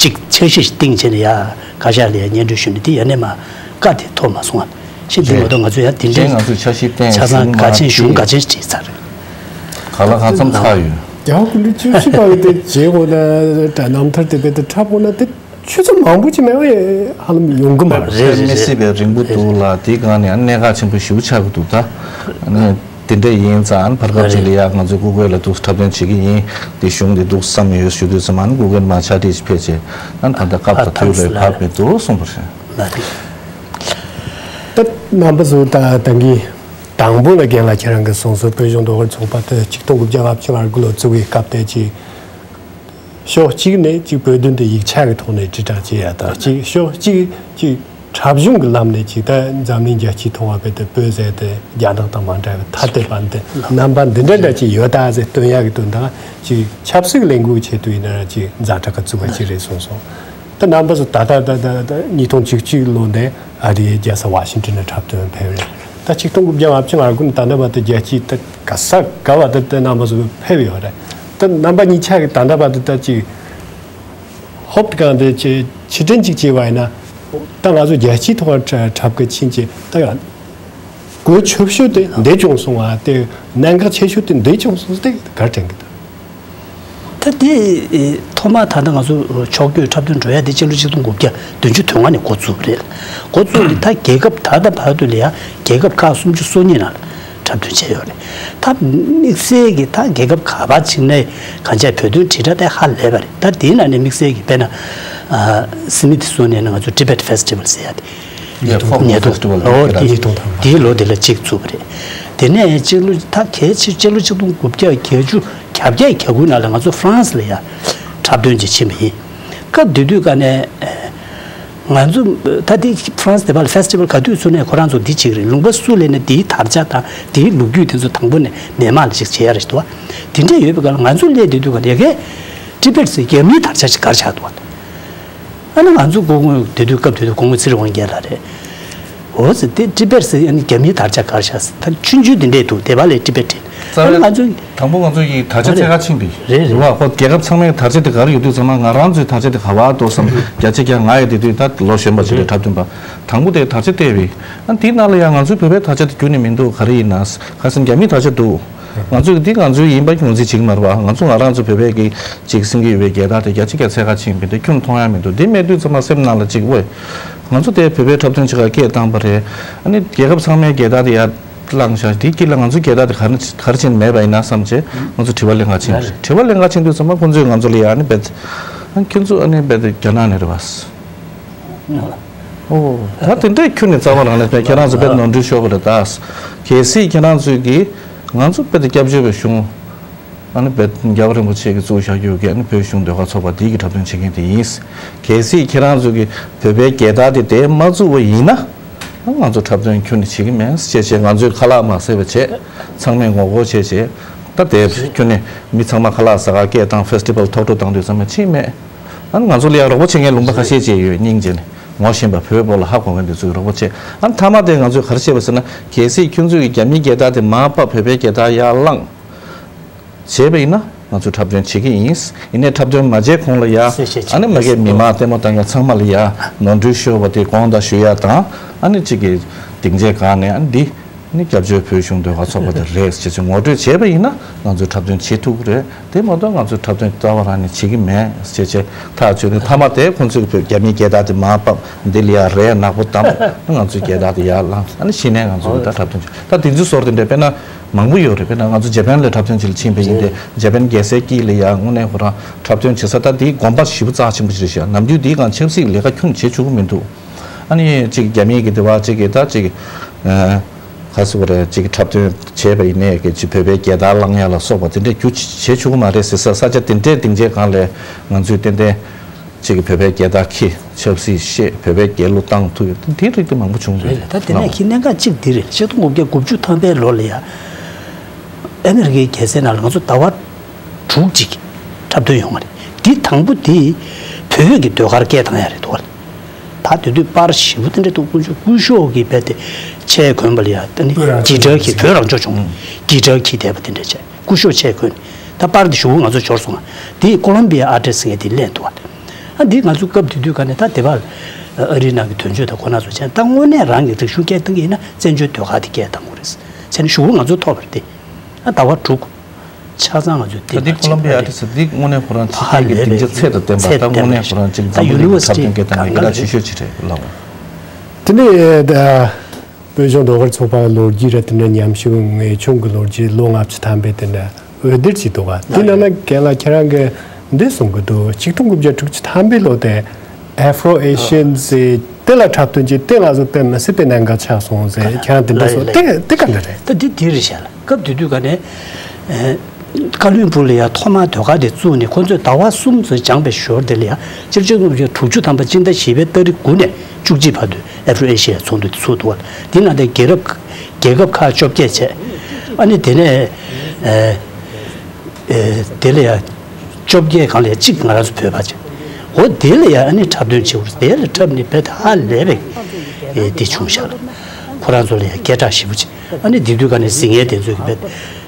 ཅིག་འཆར་གཞི་ཞིག་བཏིང་བྱས་ནས་ཡ་བཀའ་ཤག་ལ་ཡ་སྙན་སྒྲོན་ཞུས་ནས་དེ་ཡ་ནས་མ་བཀའ་དེ་ཐོབ་མ་སོང་ང་། ཞེས་དེ་མ་གཏོགས་ང་ཚོས་ཡ་དེ་འདྲའི་ང་ཚོས་འཆར་གཞི་བཏིང་ཆ་ཚང་གལ་ཆེན་གཞུང་གལ་ཆེན་ཞིག་བྲིས་ཚར། ག་ལ་གང་འཚམ་ཚར་ཡོད། རྒྱལ་བ་སྐུ་ཕྲེང་བཅུ་བཞི་པ་གི་དེ་བྱེད་དགོས་ན་རྣམ་ཐར་དེ་བས་དེ་འཁྲབ་དགོས་ན་དེ། ཆུ་ཚོད་མང་པོ་ཅིག་མེད་པ་ཧ་ལམ་ཡོང་གི་མ་རེད། རེད་རེད་མི་སྲིད་པའི་རིང་པོ་འདུག་ལ་དེའི་སྒང་ནས་གནད་འགག་ཆེན་པོ་ཞེ་པོ་ཆགས་ཀྱི་འདུག་ད་ནི་དེ་འདྲ་ཡིན་ཙང་བར་སྐབས་ཅིག་ལ་ཡ་ང་ཚོས་སྐུ་སྒེར་ལ་འདུག་འཁྲབ་སྟོན་བྱེད་ཀྱི་ཡིན། དེ་གཞུང་དེ་འདུག་བསམ་ཡོད་ཞུ་དུས་ཙམ་ཨ་ནི་སྐུ་སྒེར་མ་ཕྱག་བྲིས་ཕེབས་བྱས་ཨ་ནི་ད་ལྟ་སྐབས་དང་དུས་ལ་བབ་མི་འདུག་གསུངས་པ་རེད། ད་རྣམ་པ་ཚོ་ད་ད་གིན་དང་པོ་ལ་རྒན་ལགས་ཁྱེད་རང་གིས་གསུངས་སོང་བོད་གཞུང་རྡོ་རྐོར་ཚོགས་པ་དེ་ཆིག་སྟོང་དགུ་བརྒྱ་ལྔ་བཅུ་ང་དགུ་ལོ་བཙུགས་པའི་སྐབས་དེ་ཅིག་ཕྱོགས་གཅིག་ནས་ཅིག་བོད་དོན་དེ་ཡིག་ཆ་གི་ཐོག་ནས་དྲིལ་བསྒྲགས་བྱེད་ཡ་དང་ཅིག་ཕྱོགས་གཅིག་ཅིག་འཁྲབ་གཞུང་གི་ལམ་ནས་ཅིག་ད་འཛམ་གླིང་རྒྱལ་སྤྱིའི་ཐོག་བ་བོད་དེ་བོད་ཟེར་དེ་རྒྱ་ནག་དང་མ་འདྲ་བའི་ཐ་དད་པ་འདི་རྣམ་པ་འདི་འདྲ་འདྲ་ཅིག་ཡོད་ད་ཟེར་སྟོན་ཡ་གི་དོན་དག་ཅིག་ཆབ་སྲིད་ལས་འགུལ་ཆེད་དུ་ཡིན་ན་ཅིག་ཛ་དྲག་གི་བཙུགས་པ་ཅིག་རེད་གསུངས་སོང་། ད་རྣམ་པ་ཚོ་ད་ལྟ་ད་ད་ད་ཉིས་སྟོང་བཅུ་གཅིག་ལོ་ནས་ཨ་རིའི་རྒྱལ་ས་ཝ་ཤིང་ཏོན་ནས་འཁྲབ་སྟོན་ཕེབས་རེད། ད་ཆིག་སྟོང་དགུ་བརྒྱ་ལྔ་བཅུ་ང་དགུ་ནས་ད་ལྟ་བར་དུ་རྒྱལ་སྤྱིའི་ད་ག་ས་ག་བར་དུ་ད་རྣམ་པ་ཚོ་ཕེབས་ཡོད་རེད། ད་རྣམ་པ་གཉིས་ཆ་གི་ད་ལྟ་བར་དུ་ད་ཅིག་ཧོབ་གང་དེ་ཅི་ཕྱིར་དྲན་ཅིག་བྱས་པ་ཡིན་ན་ད་ང་ཚོ་རྒྱལ་སྤྱིའི་ཐོག་འཁྲབ་གི་ཕྱིན་ཅི་ད་ཡང་གོ་ཆོད་ཤོས་དེ་འདི་བྱུང་སོང་བ་དེ་གནད་འགག་ཆེ་ཤོས་དེ་འདི་བྱུང་སོང་དེ་ག་རེ་དྲན་གི་འདུག་ད་དེ་ཐོག་མ་ད་ལྟ་ང་ཚོ་ཕྱོགས་བསྐྱོད་འཁྲབ་སྟོན་འགྲོ་ཡ་དེ་སྤྱི་ལོ་ཆིག་སྟོང་དགུ་བརྒྱ་བདུན་ཅུ་དོན་ལྔ་ནས་འགོ་བཙུགས་པ་རེད། འགོ་བཙུགས་ནས་ད་རྒྱལ་ཁབ་ད་ལྟ་བར་དུ་ལ་ཡ་རྒྱལ་ཁབ་ཁག་སུམ་ཅུ་སོ་གཉིས་ནང་ལ་འཁྲབ་སྟོན་བྱས་ཡོད་རེད། ད་དམིགས་བསལ་གྱི་ད་རྒྱལ་ཁབ་ག་པར་ཕྱིན་ནའི་གང་ཅི་བོད་དོན་དྲིལ་བསྒྲགས་དེ་ཧ་ལས་པ་རེད། ད་དེའི་ནང་ནས་དམིགས་བསལ་གྱི་དཔེར་ན་སི་མི་ཐི་སོ་ནི་ཡན་ང་ཚོ་Tibet Festival ཟེར་ཡ་དེ། ཉིས་སྟོང་ཉིས་སྟོང་ལོ་དེ་དེའི་ལོ་དེ་ལ་གཅིག་བཙུགས་པ་རེད། དེ་ནས་སྤྱི་ལོ་ད་གལ་ཆེ་སྤྱི་ལོ་ཆིག་སྟོང་དགུ་བརྒྱ་བརྒྱད་ཅུ་གྱ་བརྒྱད་གྱ་དགུ་ནང་ལ་ང་ཚོ་ཧྥ་རན་སི་ལ་ཡ་འཁྲབ་སྟོན་ཅིག་ཕྱིན་པ་ཡིན། སྐབས་དེ་དུས་ཀ་ནས་ང་ཚོ་ད་དེ་ཧྥ་རན་སི་དེ་བ་ལ་ཕེ་སི་ཊི་བལ་ག་དུས་ཚུགས་ནས་ཁོ་རང་ཚོ་འདི་བྱེད་ཀྱི་རེད། ལུང་པ་སུ་ལེན་ནས་དེའི་དར་ཆ་དང་དེའི་ལོ་རྒྱུས་དེ་ཚོ་དང་པོ་ནས་མི་མང་ལ་ཅིག་བྱེད་ཡ་རེད་འདུག་བ། དེ་འདྲ་ཡོད་པའི་སྐབས་ལ་ང་ཚོ་སླེབས་དེ་དུས་ཀ་ལ་ཡ་གའི་ཊི་བེཊ་ཟེར་རྒྱ་མིའི་དར་ཆ་ཅིག་ག་རེ་ཆགས་འདུག་བ། ཨ་ནི་ང་ཚོ་སྐུ་ཁུངས་དེ་དུས་སྐབས་དེ་དུས་སྐུ་ངོ་ཚེ་རིང་དབང་རྒྱལ་ལགས་རེད། འོ་ཟེར་དེ་ཊི་བེཊ་ཟེར་ཨ་ནི་རྒྱ་མིའི་དར་ཆ་ག་རེ་ཆགས་ཟེར། ད་ཆུང་ཆུང་དེ་འདྲས་འདུག་དེ་བ་ལས་ཊི་བེཊ་རེད། རྩ་ཨ་ནི་བའི་ང་ཚོ་དང་པོ་ང་ཚོ་ཡི་དར་ཆ་ཚད་ག་ཕྱིན་པས། རེད་རེད། རེད་བ། ཁོ་རྒྱལ་ཁབ་ཚང་མའི་དར་ཆ་དེ་ག་རེ་ཡོད་དུས་ཙམ་ལ་ང་རང་ཚོའི་དར་ཆ་དེ་ག་བ་འདུག་བསམ། བརྒྱ་ཆ་བརྒྱ་ང་ཡི་དེ་དུས་ད་ལོ་གཞོན་པ་ཞིག་རེད། འཁྲབ་སྟོན་པ་དང་པོ་དེ་དར་ཆ་བལྟས་པས། ཨ་དེའི་ནང་ལ་ཡང་ང་ཚོའི་བོད་པའི་དར་ཆ་དེ་ཁྱོན་ནས་མི་འདུག་ག་རེ་ཡིན་ན་ཁ་སང་རྒྱ་མིའི་དར་ཆ་འདུག་ང་ཚོས་འདི་ང་ཚོའི་ཡིན་པ་ངོས་འཛིན་བྱེད་ཀྱི་མ་རེད་བ། ང་ཚོ་ང་རང་ཚོ་བོད་པའི་གི་ཅིག་སེམས་ཀྱི་ཡོད་པའི་རྒྱལ་དར་དེ་རྒྱ་ཆེ་རྒྱ་ཚད་ག་ཕྱིན་པས་དེ་ཁྱོན་མཐོང་ཡ་མི་འདུག་དེ་མེད་དུས་ཙམ་པ་སེམས་ནང་ལ་ཅིག་ཝེ། ང་ཚོ་དེ་བོད་པའི་འཁྲབ་སྟོན་ཆེ་ག་སྐད་བཏང་པ་རེད། ཨ་ནི་རྒྱལ་ཁབ་ཚང་མའི་རྒྱལ་དར་དེ་ཡར་བསླངས་བཞག་དེའི་དཀྱིལ་ལ་ང་ཚོའི་རྒྱལ་དར་དེ་ག་རེ་ག་རེ་བྱས་ནས་མེད་པ་ཡིན་ན་བསམ་བྱས་ང་ཚོ་དྲི་བ་ལེན་ག་ཕྱིན་པ་རེད། དྲི་བ་ལེན་ག་ཕྱིན་དུས་ཙམ་པ་ཁོང་ཚོས་ང་ཚོ་ལ་ཡ་ཨ་ནི་རྦད་ཨ་ཁྱོད་ཚོ་ཨ་ནི་རྦད་རྒྱ་ནག་ནས་རེད་བ། ཨོ། ད་དེ་འདྲའི་ཁྱོན་ནས་རྩ་བ་རང་ལས་ཁྱེད་རང་ཚོ་དཔེ་ནོར་འཁྲུལ་ཤོར་བ་རེད་ད། གལ་སྲིད་ཁྱེད་རང་ཚོས་ཀྱིས་ང་ཚོ་དཔེ་དེ་སྐྱབས་བཅོལ་བའི་གཞུང་། ཨ་ནི་དཔེ་རྒྱལ་བ་རིན་པོ་ཆེ་གིས་བཙུགས་བཞག་རྒྱུ་གི་ཨ་ནི་བོད་གཞུང་ཟློས་གར་ཚོགས་པ་འདི་གི་འཁྲབ་སྟོན་བྱེད་མཁན་དེ་ཡིན། གལ་སྲིད་ཁྱེད་རང་ཚོས་ཀྱིས་བོད་པའི་རྒྱལ་དར་དེ་དེ་མ་བཙུགས་པ་ཡིན་ན། ང་ཚོ་འཁྲབ་སྟོན་ཁྱོན་ནས་བྱེད་ཀྱི་མེད་ཅེས་བྱས་ང་ཚོས་ཁ་ལག་མ་བཟས་པ་བྱས། ཚང་མས་ངོ་རྒོལ་བྱས་བྱས། ད་དེ་ཁྱོན་ནས་མི་ཚང་མ་ཁ་ལག་ཟ་ག་སྐད་བཏང་ཕེ་སི་ཊི་བལ་ཐོག་འགྲོ་བཏང་དུས་ཙམ་པ་ཕྱིན་མེད། ཨ་ནི་ང་ཚོ་ལ་ཡང་རོགས་པ་བྱེད་མཁན་ལུང་པ་ཁ་ཤས་ཅིག་ཡོད་སྙིང་རྗེ་ནས་ངོ་ཤེས་པ་བོད་པོ་ལ་ཧ་གོ་མཁན་དེ་ཚོས་རོགས་པ་བྱེད། ཨ་ནི་མཐའ་མ་དེ་ང་ཚོས་ག་རེ་བྱས་པ་ཟེར་ན་གལ་སྲིད་ཁྱོད་ཚོས་ཀྱི་རྒྱ་མིའི་རྒྱལ་དར་དེ་མར་ཕབ་བོད་པའི་རྒྱལ་དར་ཡར་བླངས་བྱས་པ་ཡིན་ན་ང་ཚོས་འཁྲབ་སྟོན་བྱེད་ཀྱི་ཡིན། ཡིན་ནའི་འཁྲབ་སྟོན་མ་བྱས་གོང་ལ་ཡ་ཨ་ནི་མ་གིའི་མི་མང་ལྟད་མོ་ལྟ་མཁན་ཚང་མ་ལ་ཡ་ནོར་འཁྲུལ་ཤོར་བ་དེ་དགོངས་དག་ཞུ་ཡ་དང་ཨ་ནི་གཅིག་གི་སྡིངས་ཆའི་སྒང་ནས་ཨ་ནི་འདི། ནི་སྐྱབས་བཅོལ་བོད་གཞུང་ཟློས་གར་ཚོགས་པ་དེ་རེད་ཅེས་ངོ་སྤྲོད་བྱས་པ་ཡིན་ན་ང་ཚོས་འཁྲབ་སྟོན་བྱེད་ཐུབ་ཀྱི་རེད། དེ་མ་གཏོགས་ང་ཚོས་འཁྲབ་སྟོན་རྩ་བ་རང་ནས་བྱེད་ཀྱི་མེད་ཅེས་བྱས་ཐག་གཅོད་དེ་མཐའ་མ་དེ་ཁོང་ཚོས་བོད་རྒྱ་མིའི་རྒྱལ་དར་དེ་མར་ཕབ་འདི་ལ་ཡ་རས་ནག་པོ་བསྡམས་ང་ཚོའི་རྒྱལ་དར་དེ་ཡར་བླངས་ཨ་ནི་གཞི་ནས་ང་ཚོས་ད་འཁྲབ་སྟོན་བྱེད་ད་དེ་ཚོའི་ཟུར་དེ་འདྲ་དཔེར་ན་མང་པོ་ཡོད་རེད། དཔེར་ན་ང་ཚོ་ཇ་པན་ལ་འཁྲབ་སྟོན་བྱེད་ལ་ཕྱིན་པ་ཡིན་ཏེ་ཇ་པན་རྒྱལ་སའི་དཀྱིལ་ལ་ཡ་དངོས་གནས་ཁོ་རང་འཁྲབ་སྟོན་བྱེད་ས་ད་དེའི་དགོན་པ་ཞེ་པོ་རྩ་ཆེན་པོ་ཞིག་རེད་ཤག་ནམ་རྒྱུན་དེའི་སྒང་ཆབ་སྲིད་ལས་ཀ་ཁྱོན་ནས་བྱེད་ཆོག་གི་མི་འདུག་ཨ་ནི་གཅིག་རྒྱ་མིའི་གི་དེ་བ་གཅིག་གི་ད་གཅིག་ག་ཟེར་བ་རེད། གཅིག་གི་འཁྲབ་སྟོན་བྱས་པ་ཡིན་ནའི་གི་གཅིག་བོད་པའི་རྒྱལ་དར་བླངས་ཡ་ལ་སོགས་པ་དེ་འདྲའི་རྒྱུ་བྱེད་ཆོག་གི་མ་རེད་ཟེར་ས་ས་ཆ་དེ་འདྲའི་སྡིངས་ཆའི་སྒང་ལ་ང་ཚོས་ཏན་ཏན་གཅིག་གི་བོད་པའི་རྒྱལ་དར་འཁྱེར་ཆབ་སྲིད་བཤད་བོད་པའི་རྒྱལ་གླུ་བཏང་ཐུབ་ཡོད་དེ་རིགས་དེ་མང་པོ་བྱུང་འདུག་རེད་རེད། ད་དེ་ནས་ཁྱི་གནད་འགག་གཅིག་འདི་རེད། ཆིག་སྟོང་དགུ་བརྒྱ་དགུ་བཅུ་ཐམ་པའི་ལོ་ལ་ཡ་ཨ་མི་རི་ཀའི་རྒྱལ་སའི་ནང་ལ་ང་ཚོ་ཟླ་བ་དྲུག་ཅིག་འཁྲབ་སྟོན་ཡོང་བ་རེད། འདི་དང་པོ་དེ་བོད་ཡིག་གི་ཟློས་གར་སྐད་བཏང་ཡ་རེད་འདུག་བ། ད་དེ་དུས་པར་ཞེ་པོ་དེ་འདྲ་འདུག་དཀོན་མཆོག་སྐུ་ཞབས་ཀྱིས་རྦད་དེ་ཆས་གོན་པ་ལ་ཡ་ད་ནི་བོད་རང་གི་སྐད་རྒྱ་གི་བོད་རང་སྐྱོང་ལྗོངས་ཀྱི་སྐད་རྒྱ་གི་དད་པ་དེ་འདྲ་བྱས་སྐུ་ཞབས་ཆས་གོན་ནས་ད་པར་དེ་ཞུ་ང་ཚོ་འབྱོར་སོང་ང་། དེ་ཀོ་ལོམ་བི་ཡ་ཨར་ཊིསི་ངས་དེ་ལེན་འདུག་བ། ཨ་འདི་ང་ཚོ་སྐབས་དེ་དུས་ག་ནས་ད་དེ་བར་ཨ་རིའི་ནང་གི་དོན་གཅོད་དང་ཁོ་ན་ཚོ་བྱས་ད་དངོས་གནས་རང་གི་རིག་གཞུང་སྐད་བཏང་གི་ཡིན་ན་བཙན་བྱོལ་ཟློས་གར་དེ་སྐད་བཏང་དགོས་རེད། བྱས་ནས་ཞུ་ང་ཚོ་ཐོབ་པ་རེད་དེ། ཨ་ཟླ་བ་དྲུག་ཆ་ཚང་ང་ཚོས་དེ་ད་འདི་ཀོ་ལོམ་བི་ཡ་ཨར་ཊིསི་འདི་དངོས་གནས་ཁོ་རང་ཕྱི་རྒྱལ་གྱི་སྡིངས་ཆ་ཚད་དང་ལྡན་པ་ད་དངོས་གནས་ཁོ་རང་ཅིག་འཛམ་བུ་གླིང་གི་འཁྲབ་སྟོན་སྐད་བཏང་བའི་སྐད་གྲགས་ཆེ་ཤོས་ཅིག་རེད་ལགས། དེ་ནས་ད་བོད་གཞུང་ཟློས་གར་ཚོགས་པ་ལོ་རྒྱུས་ར་དེ་འདྲ་ཉམས་ཞིབ་ངེས་ཆུང་གི་ལོ་རྒྱུས་ལོ་ལྔ་བཅུ་ཐམ་པའི་དེ་འདྲ་འོད་སྡེར་ཅིག་འདུག་ག་དེ་ནང་ན་རྒན་ལགས་ཁྱེད་རང་གིས་འདི་གསུང་གི་འདུག་ཆིག་སྟོང་དགུ་བརྒྱ་དྲུག་ཅུ་ཐམ་པའི་ལོ་དེ། Afro Asian ཟེར་དེ་ལ་འཁྲབ་སྟོན་བྱས་དེ་ལ་བཟོ་དཔེ་མི་སྲིད་པའི་གནད་འགག་ཆགས་སོང་ཟེར་ཁྱེད་རང་དེ་འདྲ་སོགས་དེ་དེ་ག་འདྲ་རེད། ད་འདི་འདི་རེད་ཤག་ལ་སྐབས་དེ་དུས་ག་ནས་ཀ་ལོན་སྦུག་ལ་ཡ་ཐོག་མར་ཟློས་གར་དེ་བཙུགས་ནས་ཁོ་ཚོས་ཟླ་བ་གསུམ་ཙམ་སྦྱངས་པའི་ཞོར་དེ་ལ་ཡ་སྤྱི་ལོ་ཆིག་སྟོང་དགུ་བརྒྱ་དྲུག་ཅུ་ཐམ་པ་སྤྱི་ཟླ་བཞི་པའི་ཏ་རིག་དགུ་ནས་བཅུ་གཅིག་བར་དུ་Afro Asia ཚོགས་འདུ་དེ་ཚུགས་འདུག་བ། དེ་ནང་དེ་རྒྱལ་རབས་རྒྱལ་ཁབ་ཁག་བཅོ་བརྒྱད་བྱས། ཨ་ནི་དེ་ནས་ཨེ་ཨེ་དེ་ལ་ཡ་བཅོ་བརྒྱད་སྒང་ལ་ཡ་གཅིག་ང་རང་ཚོ་བོད་པ་བྱས། འོ་དེ་ལ་ཡ་ཨ་ནི་འཁྲབ་སྟོན་བྱེད་དགོས་རེད། དེ་ལ་འཁྲབ་ནས་བོད་ཧ་ལས་པའི་ཨེ་དེ་བྱུང་ཤག་ལ་ཁོ་རང་ཚོ་ལ་ཡ་སྐད་གྲགས་ཞེ་པོ་བྱས། ཨ་ནི་དེ་དུས་ག་ནས་གཟིགས་མཁན་དེ་ཚོས་ཀྱི་བོད་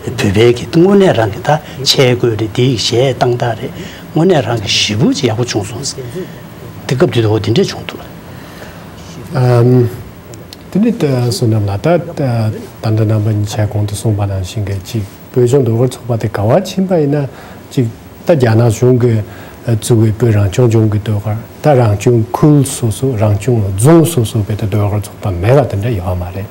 བོད་པའི་གི་དངོས་གནས་རང་གི་ད་ཆས་གོས་རེད། དེ་ཡི་གཞས་བཏང་སྟངས་རེད། དངོས་གནས་རང་གི་ཞེ་པོ་ཅིག་ཡག་པོ་བྱུང་སོང་ཟེར། དེ་སྐབས་དེ་དུས་འོ་དེ་འདྲས་བྱུང་འདུག་ལ། ཨམ། དེ་ནི་ད་བསོད་ནམས་ལགས་ད་ད་ད་ལྟ་རྣམ་པ་གཉིས་ཆ་གོང་དུ་གསུངས་པ་ནང་བཞིན་གྱི་ཅིག་བོད་གཞུང་ཟློས་གར་ཚོགས་པ་དེ་ག་བ་ཕྱིན་པ་ཡིན་ན་ཅིག་ ད་རྒྱ་ནག་གཞུང་གིས་བཙུགས་པའི་བོད་རང་སྐྱོང་ལྗོངས་ཀྱི་ཟློས་གར། ད་རང་སྐྱོང་ཁུལ་སོ་སོ། རང་སྐྱོང་རྫོང་སོ་སོ་བོད་དུ་ཟློས་གར་ཚོགས་པ་མེད་པ་དེ་འདྲ་ཡོད་མ་རེད།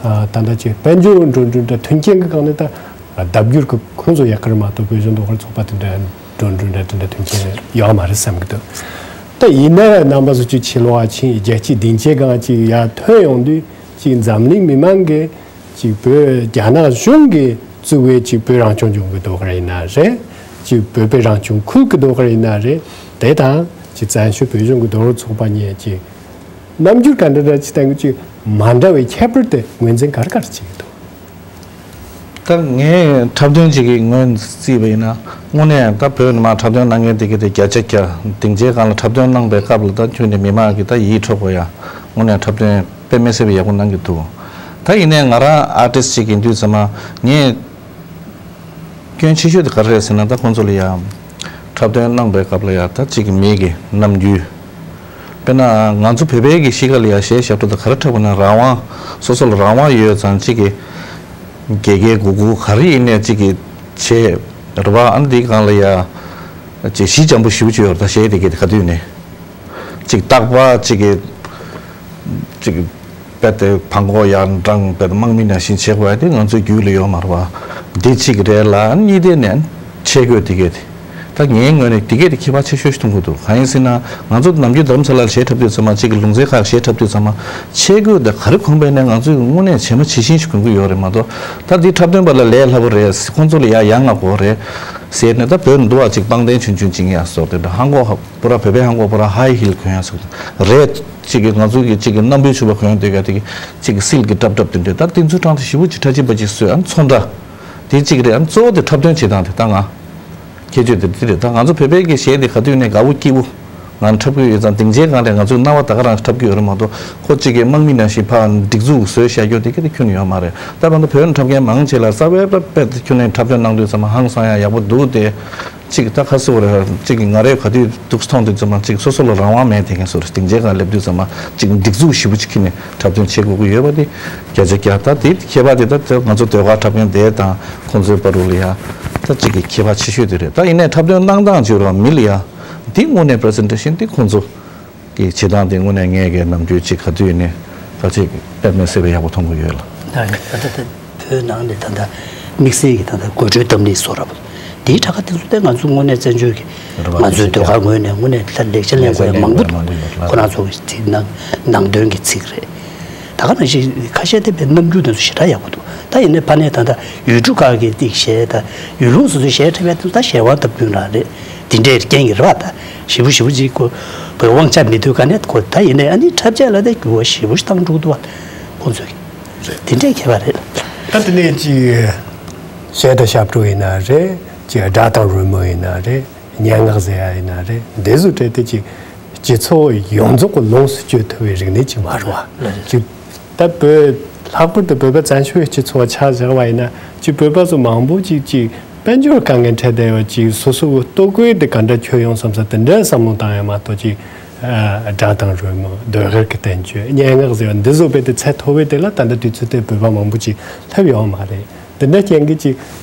ད་ལྟ་ཅིག་དཔལ་འབྱོར་འགྲོ་གྲོན་འདྲ་མཐུན་རྐྱེན་གྱི་སྒང་ནས་ད་ལྡབ་འགྱུར་གྱི་ཁོང་ཚོ་ཡག་གི་རེད་མ་གཏོགས། བོད་གཞུང་ཟློས་གར་ཚོགས་པ་དེ་འདྲ་འགྲོ་གྲོན་འདྲ་དེ་འདྲ་མཐུན་རྐྱེན་ཡོད་མ་རེད་བསམ་གྱི་འདུག་ད་ཡིན་ན་རྣམ་པ་ཚོ་ཅིག་ཕྱི་ལོགས་ཕྱིན། རྒྱལ་སྤྱིའི་སྡིངས་ཆའི་སྒང་ཅིག་ཡར་ཐོན་ཡོང་དུས། ཅིག་འཛམ་གླིང་མི་མང་གིས་ཅིག་བོད་རྒྱ་ནག་གཞུང་གིས་བཙུགས་པའི་ཅིག་བོད་རང་སྐྱོང་ལྗོངས་ཀྱི་ཟློས་གར་ཡིན་ན་རེད། ཅིག་བོད་པའི་རང་སྐྱོང་ཁུལ་གྱི་ཟློས་གར་ཡིན་ན་རེད། དེ་དང་ཅིག་བཙན་བྱོལ་བོད་གཞུང་གི་ཟློས་གར་ཚོགས་པ་གཉིས་ཀྱི་རྣམ་འགྱུར་ག་འདྲ་འདྲ་ཅིག་བསྟན་གྱི། ཅིག་མ་འདྲ་བའི་ཁྱད་པར་དེ་ངོས་འཛིན་ག་རེ་ག་རེ་བྱེད་ཀྱི་འདུག་ད་ངས་འཁྲབ་སྟོན་ཅིག་གི་ངོས་བརྩིས་པ་ཡིན་ན། དངོས་གནས་ད་བོད་ནས་མར་འཁྲབ་སྟོན་གནང་མཁན་དེ་ག་དེ་བརྒྱ་ཆ་བརྒྱ། སྡིངས་ཆའི་སྒང་ལ་འཁྲབ་སྟོན་གནང་པའི་སྐབས་ལ་ད་ཁྱོན་ནས་མི་མང་གིས་ད་ཡིད་འཕྲོག་པ་ཡ། དངོས་གནས་འཁྲབ་སྟོན་དཔེ་མི་སྲིད་པའི་ཡག་པོ་གནང་གི་འདུག་ད་ཡིན་ནའི་ང་རང་ཨར་ཊིསི་ཅིག་ཡིན་དུས་ཙམ་པ་ངས་སྐྱོན་ཆེ་ཤོས་དེ་ག་རེ་རེད་ཟེར་ན། ད་ཁོང་ཚོ་ལ་ཡ་འཁྲབ་སྟོན་གནང་པའི་སྐབས་ལ་ཡ་ད་ཅིག་གི་མི་གི་རྣམ་འགྱུར། དཔེར་ན་ང་ཚོ་བོད་པའི་གི་གཤིས་ཀ་ལ་ཡ་གཞས་ཞབས་བྲོ་དེ་ག་རེ་འཁྲབ་དགོས་ན། རང་དབང་། སོ་སོ་ལ་རང་དབང་ཡོད་ཙང་ཅིག་གི་དགེ་དགེ་མགུ་མགུ་ག་རེ་ཡིན་ནའི་ཅིག་གི་བྱེད་རེད་པ། ཨ་ནི་འདིའི་སྒང་ལ་ཡ་ཅིག་ཞི་འཇམ་པོ་ཞེ་པོ་ཅིག་ཡོད་རེད། ད་གཞས་དེ་ག་དུས་ནས་ཅིག་རྟག་པར་ཅིག་གི་ཅིག་རྦད་དེ་བྲང་ཁོག་ཡར་འགྲེང་། རྦད་དེ་དམག་མི་ནང་བཞིན་བྱེད་དགོས་ཡ་དེ་ང་ཚོའི་རྒྱུད་ལ་ཡོད་མ་རེད་པ། འདི་གཅིག་རེད་ལ། གཉིས་དེ་ནས་ཆས་གོས་དེ་གས་དེ། ད་ངའི་ངོས་ནས་དེ་གས་དེ་ཁྱད་པར་ཆེ་ཤོས་ཤིག་མཐོང་གི་འདུག་གང་ཡིན་ཟེར་ན། ང་ཚོ་ནམ་རྒྱུན་རྡ་རམ་ས་ལར་གཞས་འཁྲབ་དུས་ཙམ་པ། གཅིག་གི་ལུང་ཚན་ཁག་གཞས་འཁྲབ་དུས་ཙམ་པ། ཆས་གོས་དེ་ག་རེ་གོན་པ་ཡིན་ནའི་ང་ཚོས་དངོས་གནས་བྱེ་མ་བྱེ་ཤིང་ཞིག་གོན་གྱི་ཡོད་རེད་མ་གཏོགས། ད་འདི་འཁྲབ་སྟོན་པ་ལ་ལས་སླ་པོ་རེད། ཁོང་ཚོ་ལ་ཡ་ཡ་ང་དགོས་རེད་ཟེར་ནས། ད་བོད་འདུག་བ། གཅིག་པང་གདན་ཆུང་ཆུང་ཅིག་ཡ་སོགས་དེ་འདྲ། ལྷམ་གོག་པུ་ར། བོད་པའི་ལྷམ་གོག་པུ་ར་ཧའི་ཧིལ་གོན་ཡ་སོགས་རེད། གཅིག་གི་ང་ཚོ་གི་གཅིག་གི་སྣམ་བུའི་ཕྱུ་པ་གོན་སྡོད་ཡ་དེ་གི་གཅིག་གི་སིལ་གི་ཏྲབ་ཏྲབ་དེ་འདྲ། ད་དེ་ཚོའི་གྲས་དེ་ཞེ་པོ་ཅིག་ཁྲ་ཆིལ་པ་ཅིག་བཟོས། ཨ་ནི་ཚོན་ཁྲ་དེ་གཅིག་རེད། ཨ་ནི་གཙོ་བོ་དེ་འཁྲབ་སྟོན་བྱེད་སྟངས་དེ། ད་ང་ཁྱད་ཆོས་དེ་འདི་རེད། ད་ང་ཚོ་བོད་པའི་གི་གཞས་དེ་ག་དུས་ནས་དགའ་བོ་སྐྱིད་པོ་ང་འཁྲབ་གི་ཡོད་ཙང་། སྡིངས་ཆའི་སྒང་ལ་ང་ཚོའི་སྣང་བ་ད་ག་རང་འཁྲབ་གི་ཡོད་རེད་མ་གཏོགས། ཁོ་གཅིག་གི་དམག་མི་ནང་བཞིན་ཕར་སྒྲིག་འཛུགས་བཟོས་བཞག་རྒྱུ་དེ་ག་དེ་ཁྱོན་ནས་ཡོད་མ་རེད། ད་བར་དུ་བོད་ནས་འཁྲབ་མཁན་མང་ཆེ་ལ་རྩ་བའི་རྦད་དེ་ཁྱོན་ནས་འཁྲབ་སྟོན་གནང་དུས་ཙམ་པ་ཧང་སང་ཡ་ཡག་པོ་འདུག་སྟེ། གཅིག་ད་ཁ་སོ་རེད། གཅིག་ང་རའི་ག་དུས་འདུག་མཐོང་དུས་ཙམ་པ། གཅིག་སོ་སོ་ལ་རང་དབང་མེད་དེ་གས་བཟོ་རེད། སྡིངས་ཆའི་སྒང་སླེབས་དུས་ཙམ་པ། གཅིག་སྒྲིག་འཛུགས་ཞེ་པོ་ཅིག་ཁྱེར་ནས་འཁྲབ་སྟོན་བྱེད་དགོས་ཀྱི་ཡོད་པ་དེ་བརྒྱ་ཆ་བརྒྱ། ད་དེ་ཁྱད་པར་དེ་ད་ང་ཚོ་ཟློས་གར་འཁྲབ་མཁན་དེ་དང་ཁོང་ཚོའི་བར་དུ་ལ་ཡ་ད་གཅིག་གི་ཁྱད་པར་ཆེ་ཤོས་དེ་རེད། ད་ཡིན་ནའི་འཁྲབ་སྟོན་གནང་སྟངས་བྱེད་རོགས་མི་ལ་ཡ་འདི་དངོས་གནས་པི་རི་སེན་ཊེ་ཤན་དེ་ཁོང་ཚོ་གི་བྱེད་སྟངས་དེ་དངོས་གནས་ངས་གི་ནམ་རྒྱུན་གཅིག་ག་དུས་ནས་ད་གཅིག་དཔེ་མི་སྲིད་པའི་ཡག་པོ་མཐོང་གི་ཡོད་ལ། ད་ད་ད་བོད་ནང་ནས་ད་ད་དམིགས་བསལ་གྱི་ད་ད་དགོད་བྲོའི་འདབས་ལེགས་བཟོ་འདྲ་པོ་དེའི་གྲས་ཁ་དེ་ཚོ་དེ་ང་ཚོ་དངོས་གནས་བཙན་བྱོལ་གྱི་རེད་པ། ང་ཚོའི་ཟློས་གར་ངོས་ནས་དངོས་གནས་ད་ལེགས་ཆ་ལེན་དགོས་ཡ་མང་པོ་འདུག་ཁོ་རང་ཚོ་གི་ཚིག་ནང་ནང་དོན་གྱི་ཚིག་རེད། ད་ག་ནང་བཞིན་ཁ་ཤས་དེ་བས་རྣམ་འགྱུར་དེ་ཚོ་ཞེ་དྲག་ཡག་པོ་འདུག་ད་ཡིན་ནའི་ཕ་ནས་ད་ད་ཡུལ་གྲུ་ཁག་གི་ཏིག་གཞས། ད་ཡུལ་ལུང་སོ་སོའི་གཞས་འཁྲབ་ཡ་དེ་ཚོ་ད་གཞས་དབང་སྟབས་བསྟུན་རང་རེད། དེ་འདྲའི་རྐྱེན་གྱིས་རེད་པ། ད་ཞེ་པོ་ཞེ་པོ་ཅིག་གོ་བོད་དབང་ཆ་མེད་དུས་ག་ནས་གོ། ད་ཡིན་ནའི་ཨ་ནི་འཁྲབ་ཆས་ལ་ད་འགྱུར་བ་ཞེ་པོ་ཞིག་བཏང་འགྲོ་གི་འདུག་པ། ཁོང་ཚོས་གི་དེ་འདྲའི་ཁྱད་པར་རེད། ད་དེ་ནས་ཅིག་གཞས་དང་ཞབས་བྲོ་ཡིན་ན་རེད། ཅིག་སྒྲ་དང་རོལ་མོ་ཡིན་ན་རེད། སྙན་ངག་ཟེར་ཡ་ཡིན་ན་རེད། འདི་ཚོ་གྲས་དེ་ཅིག་སྤྱི་ཚོགས་ཡོངས་རྫོགས་ཀྱི་ལོངས་སུ་སྤྱོད་ཐུབ་པའི་རིག་གནས་ཅིག་མ་རེད་པ། ཅིག་ད་བོད། ལྷག་པར་དུ་བོད་པ་བཙན་བྱོལ་སྤྱི་ཚོགས་ཆ་བཞག་པ་ཡིན་ན། ཅིག་བོད་པ་ཚོ་མང་པོ་ཅིག་ཅིག་དཔལ་འབྱོར་དཀའ་ངལ་འཕྲད་བསྡད་ཡོད། ཅིག་སོ་སོ་གི་ལྟོ་གོས་དེ་ག་འདྲ་མཆོད་ཡོང་བསམ་ས་དེ་འདྲའི་བསམ་བློ་བཏང་ཡ་མ་གཏོགས། ཅིག་ཨ་སྒྲ་དང་རོལ་མོ། ཟློས་གར་གྱི་བསྟན་བཅོས། སྙན་ངག་ཟེར་བ་འདི་ཚོ་རྦད་དེ་ཚད་མཐོ་བའི་དེ་ལ་ད་ལྟ་དུས་ཚོད་དེ་བོད་པ་མང་པོ་ཅིག་སླེབས་ཡོད་མ་རེད། དེ་འདྲ་རྐྱེན་གྱིས་ཅིག་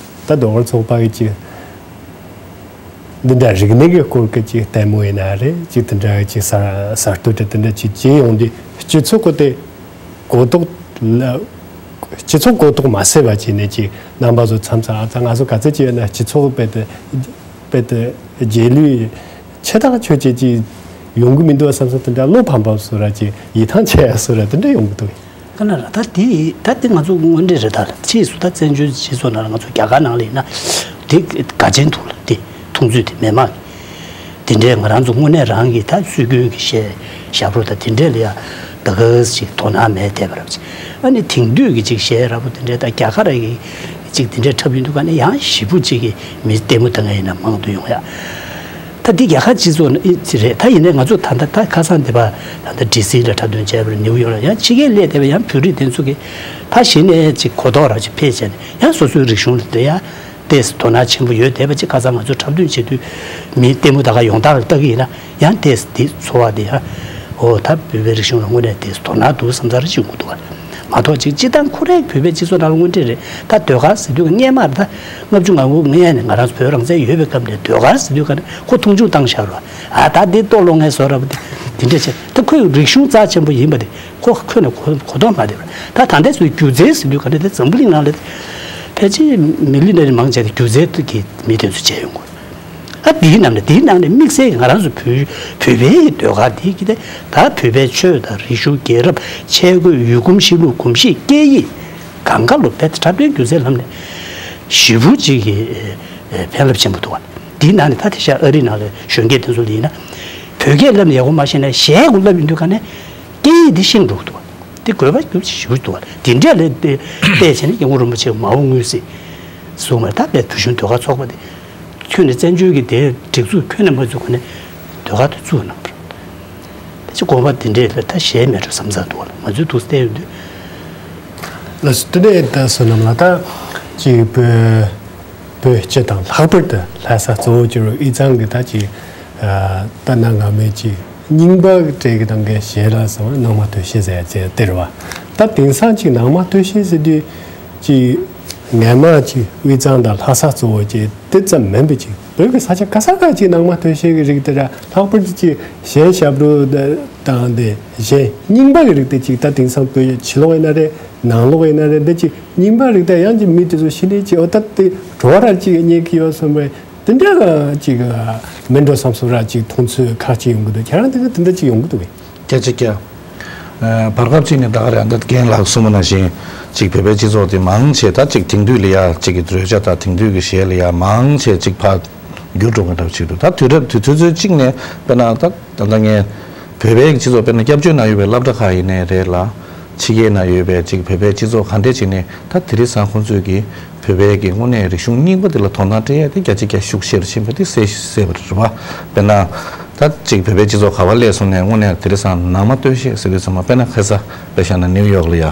ད་ཟློས་གར་ཚོགས་པ་གིས་ཅིག་འདི་འདྲ་རིག་གནས་ཀྱི་སྐོར་གྱི་ཅིག་ལྟད་མོ་ཡིན་ན་རེད། ཅིག་དེ་འདྲ་ཅིག་གསར་གསར་གཏོད་དེ་དེ་འདྲ་ཅིག་བྱེད་ཡོང་དུས། སྤྱི་ཚོགས་ཀྱི་དེ་གོ་རྟོགས་ལ། སྤྱི་ཚོགས་གོ་རྟོགས་མ་སད་པ་བྱས་ནས་ཅིག་རྣམ་པ་ཚོ་མཚམས་མཚམས། ཨ་ཙང་ང་ཚོ་ག་ཚོད་ཅིག་ཡོད་ན་སྤྱི་ཚོགས་རྦད་དེ་རྦད་དེ་རྗེས་ལུས་ཆེ་ཐག་ཆོད་ཅིག་ཅིག་ཡོང་གི་མི་འདུག་བསམ་ས་དེ་འདྲ། བློ་ཕམ་ཕམ་བཟོ་ར། ཅིག་ཡིད་ཐང་ཆད་ཡ་བཟོ་ར་དེ་འདྲ་ཡོང་གི་འདུག་ག་ན་ར། ད་དེ་ད་དེ་ང་ཚོ་དངོས་འབྲེལ་རེད། ད་ཕྱིས་སུ་ད་བཙན་བྱོལ་སྤྱི་ཚོགས་ནང་ལ་ང་ཚོ་རྒྱ་གར་ནང་ལ་ཡིན་ན་དེ་དགའ་ཆེན་འདུག་ལ། དེ་མཐོང་ཚུལ་དེ་མི་མང་གི་དེ་འདྲའི་ང་རང་ཚོ་དངོས་གནས་རང་གི་ད་སྲོལ་རྒྱུན་གྱི་གཞས་ཞབས་བྲོ་དང་དེ་འདྲས་ལ་ཡ་ད་ག་ཅིག་དོ་སྣང་མེད་བསྡད་པ་རབ་ཅིག་ཨ་ནི་དེང་དུས་ཀྱི་ཅིག་གཞས་རབ་པོ་དེ་འདྲས་ད་རྒྱ་གར་གྱི་ཅིག་དེ་འདྲས་འཁྲབ་ཡོང་དུས་ག་ནས་ཡང་ཞེ་པོ་ཅིག་གི་མི་ལྟད་མོ་ལྟ་མཁན་ཡིན་ན་མང་དུ་ཡོང་ཡ། ད་འདི་རྒྱལ་ཁབ་སྤྱི་ཚོགས་ནང་ཨེ་ཅི་རེད། ད་ཡིན་ནའི་ང་ཚོ་ད་ལྟ་ད་ཁ་སང་འདི་པ་ད་ལྟ་ཌི་སི་ལ་འཁྲབ་སྟོན་བྱས་པ་རེད། ནིའུ་ཡོག་ལ། ཡང་ཕྱི་རྒྱལ་སླེབས་བསྡད་པའི་ཡང་བོད་རིགས་དེ་ཚོ་གིས་ཕར་གཞི་ནས་ཅིག་གོ་རྟོགས་རང་ཅིག་འཕེལ་བྱས་ནས། ཡང་སོ་སོའི་རིག་གཞུང་ལ་དེ་ཡང་ཏོག་ཙམ་དོ་སྣང་ཆེན་པོ་ཡོད་བསྡད་པ་ཅིག་ཁ་སང་ང་ཚོ་འཁྲབ་སྟོན་བྱེད་དུས་མི་ལྟད་མོ་ད་ག་ཡོང་སྟངས་ལ་ལྟ་གི་ཡིན་ན། ཡང་ཏོག་ཙམ་འདི་ཚོར་བ་དེ་ཡང་འོ་ད་བོད་པའི་རིག་གཞུང་ལ་དངོས་གནས་ཏོག་ཙམ་དོ་སྣང་འདུག་བསམ་ཚར་ཅིག་ཡོང་གི་འདུག་བ། མ་གཏོགས་ཅིག་སྤྱིར་བཏང་ཁོ་རའི་བོད་པའི་སྤྱི་ཚོགས་ནང་ལ་དངོས་འབྲེལ་རེད། ད་ཟློས་གར་ཟེར་དུས་སྔས་མ་རེད། ད་ལྔ་བཅུ་ང་དགུ་སྔས་ནས་ང་རང་ཚོ་བོད་རང་བཙན་ཡོད་པའི་སྐབས་ནས་ཟློས་གར་ཟེར་དུས་ག་ནས་ཁོ་མཐོང་ཆུང་བཏང་བཞག་རོགས། ཨ་ད་འདི་ལྟོ་སློང་མཁན་བཟོ་འདྲ་པོ་དེ་འདི་འདྲས་བྱས། ད་ཁོའི་རིག་གཞུང་རྩ་ཆེན་པོ་ཡིན་པ་དེ་ཁོ་ཁོ་ནས་གོ་གོ་རྟོགས་མ་བདེ་བ། ད་ད་ལྟའི་ཚོའི་སྒྱུ་རྩལ་ཟེར་དུས་ག་ནས་དེ་འཛམ་བུ་གླིང་ནང་ལ་ཕལ་ཆེར་མི་ལི་ནེ་རི་མང་ཆེ་དེ་སྒྱུ་རྩལ་གྱི་མི་དེ་ཚོ་བྱས་ཡོང་གི། ཨ་འདིའི་ནང་ནས་འདིའི་ནང་ནས་དམིགས་བསལ་གྱི་ང་རང་ཚོ་བོད་བོད་པའི་གི་ཟློས་གར་འདི་གི་དེ་ད་བོད་པའི་ཆོས་དང་རིག་གཞུང་རྒྱལ་རབས་ཆས་གོས་ཡུལ་གོམས་གཤིས་ལུགས་གོམས་གཤིས་སྐད་ཡིག་གང་ག་ལོ་བེད་འཁྲབ་སྟོན་སྒྱུ་རྩལ་ལམ་ནས་ཞེ་པོ་ཅིག་གི་ཨེ་ཕན་རླབས་ཆེན་པོ་འདུག་བ། འདིའི་ནང་ནས་ད་དེ་ཤ་ཨ་རི་ནང་ལ་གཞོན་སྐྱེས་དེ་ཚོ་ལ་ཡིན་ན་བོད་སྐད་བསླབ་ནས་ཡག་པོ་མ་ཤེས་ན་གཞས་གུ་བསླབ་ཡོང་དུས་ག་ནས་སྐད་ཡིག་འདི་ཤེས་འགྲོ་གི་འདུག་བ། འདི་དགོས་པ་རྒྱུ་ཞེ་པོ་འདུག་བ། འདི་འདྲས་ལ་བལྟས་བལྟས་བྱས་ནས་སྐྱབས་མགོན་རིན་པོ་ཆེ་མ་འོངས་མངོན་གཟིགས་གསུངས་མ་རེད། ད་དཔེ་བོད་གཞུང་ཟློས་གར་ཚོགས་པ་དེ། ཁྱོན་ནས་བཙན་བྱོལ་གྱི་དེ་སྒྲིག་འཛུགས་ཁྱོན་ནས་མ་བཙུགས་གོང་ནས་ཟློས་གར་དེ་བཙུགས་གནང་བ་རེད། ད་ཅི་དགོངས་པ་དེ་འདྲས་ལ་ད་གཞས་མེད་འགྲོ་བསམ་ཚར་འདུག་བ་ལ། ང་ཚོའི་འདུག་བལྟས་ཡོང་དུས། ལགས་སོ། དེ་ནས་ད་བསོད་ནམས་ལགས། ད་ཅིག་བོད་བོད་སྤྱི་དང་ལྷག་པར་དུ་ལྷ་ས་གཙོ་བོ་གྱུར་བའི་དབུས་གཙང་གི་ད་ཅིག་ད་གནའ་སྔ་མོའི་ཅིག་རྙིང་པ་གི་གྲས་ཀྱི་ནང་གི་གཞས་ལ་ཟེར་བ་ནང་མ་སྟོད་གཞས་ཟེར་ཡ་དེ་རེད་བ། ད་དེང་སང་ཅིག་ནང་མ་སྟོད་གཞས་ཟེར་དུས་ཅིག་ངས་མ་ཅིག་དབུས་གཙང་དང་ལྷ་ས་གཙོ་བོ་ཅིག་དེ་ཙམ་མིན་པའི་ཅིག་བོད་ཀྱི་ས་ཆ་ག་ས་ག་ཅིག་ནང་མ་སྟོད་གཞས་ཀྱི་རིགས་དེ་ར། ལྷག་པར་དུ་ཅིག་གཞས་ཞབས་བྲོ་དང་དེ་གཞས་རྙིང་པ་གི་རིགས་དེ་ཅིག་ད་དེང་སང་བོད་ཕྱི་ལོགས་ཡིན་ན་རེད། ནང་ལོགས་ཡིན་ན་རེད། འདི་ཅིག་རྙིང་པ་རིགས་དེ་ཡང་ཅིག་མི་དེ་ཚོ་ཤི་ནས་ཅིག་འོ་ད་དེ་བྲོ་བ་ར་ཅིག་རྙེད་ཀྱི་ཡོད་བསམ་པའི་དེ་འདྲ་ཅིག་མིན་འགྲོ་བསམ་སོ་ར་ཅིག་མཐོང་ཚུལ་ཁག་ཅིག་ཡོང་གི་འདུག་ཁྱེད་རང་དེ་ག་དེ་འདྲ་ཅིག་ཡོང་གི་འདུག་གས། སྐད་ཆ་རྒྱག་བར་སྐབས་ཅིག་ནས་ད་ག་རེ་ཨ་མདའ་རྒན་ལགས་གསུངས་པ་ནང་བཞིན་ཅིག་བོད་པའི་སྤྱི་ཚོགས་དེ་མང་ཆེ་ད་ཅིག་དེང་དུས་ལ་ཡ་ཅིག་གི་བརྗོད་བྱ་དང་དེང་དུས་ཀྱི་གཞས་ལ་ཡ་མང་ཆེ་ཅིག་ཕར་འགྱུར་འགྲོ་མཁན་འདྲ་ཅིག་འདུག་ད་དུས་རབས་དུས་ཚོད་ཚོད་ཅིག་ནས་དཔེར་ན་ད་ད་ལྟ་ངས་བོད་པའི་སྤྱི་ཚོགས་དཔེར་ན་སྐྱབས་བཅོལ་ནང་ཡོད་པའི་སློབ་གྲྭ་ཁག་ཡིན་ནའི་རེད་ལ། ཕྱི་རྒྱལ་ནང་ཡོད་པའི་ཅིག་བོད་པའི་སྤྱི་ཚོགས་ག་འདྲས་ཅིག་ནས་ད་དེ་རིང་སང་ཁོང་ཚོས་ཀྱི་བོད་པའི་གི་དངོས་གནས་རིག་གཞུང་རྙིང་པ་དེ་ལ་དོ་སྣང་སྤྲད་ཡ་དེ་བརྒྱ་ཆ་བརྒྱ་ཤུགས་ཆེ་རུ་ཕྱིན་པ་དེ་གསལ་གསལ་པོ་རེད་བ། དཔེར་ན། ད་ཅིག་བོད་པའི་སྤྱི་ཚོགས་ག་བ་སླེབས་སོང་ནས་དངོས་གནས་དེ་རིང་སང་ནང་མ་སྟོད་གཞས་ཟེར་དུས་ཙམ་པ་དཔེར་ན་ཁ་སང་དཔེ་བཞག་ན་ནིའུ་ཡོག་ལ་ཡ།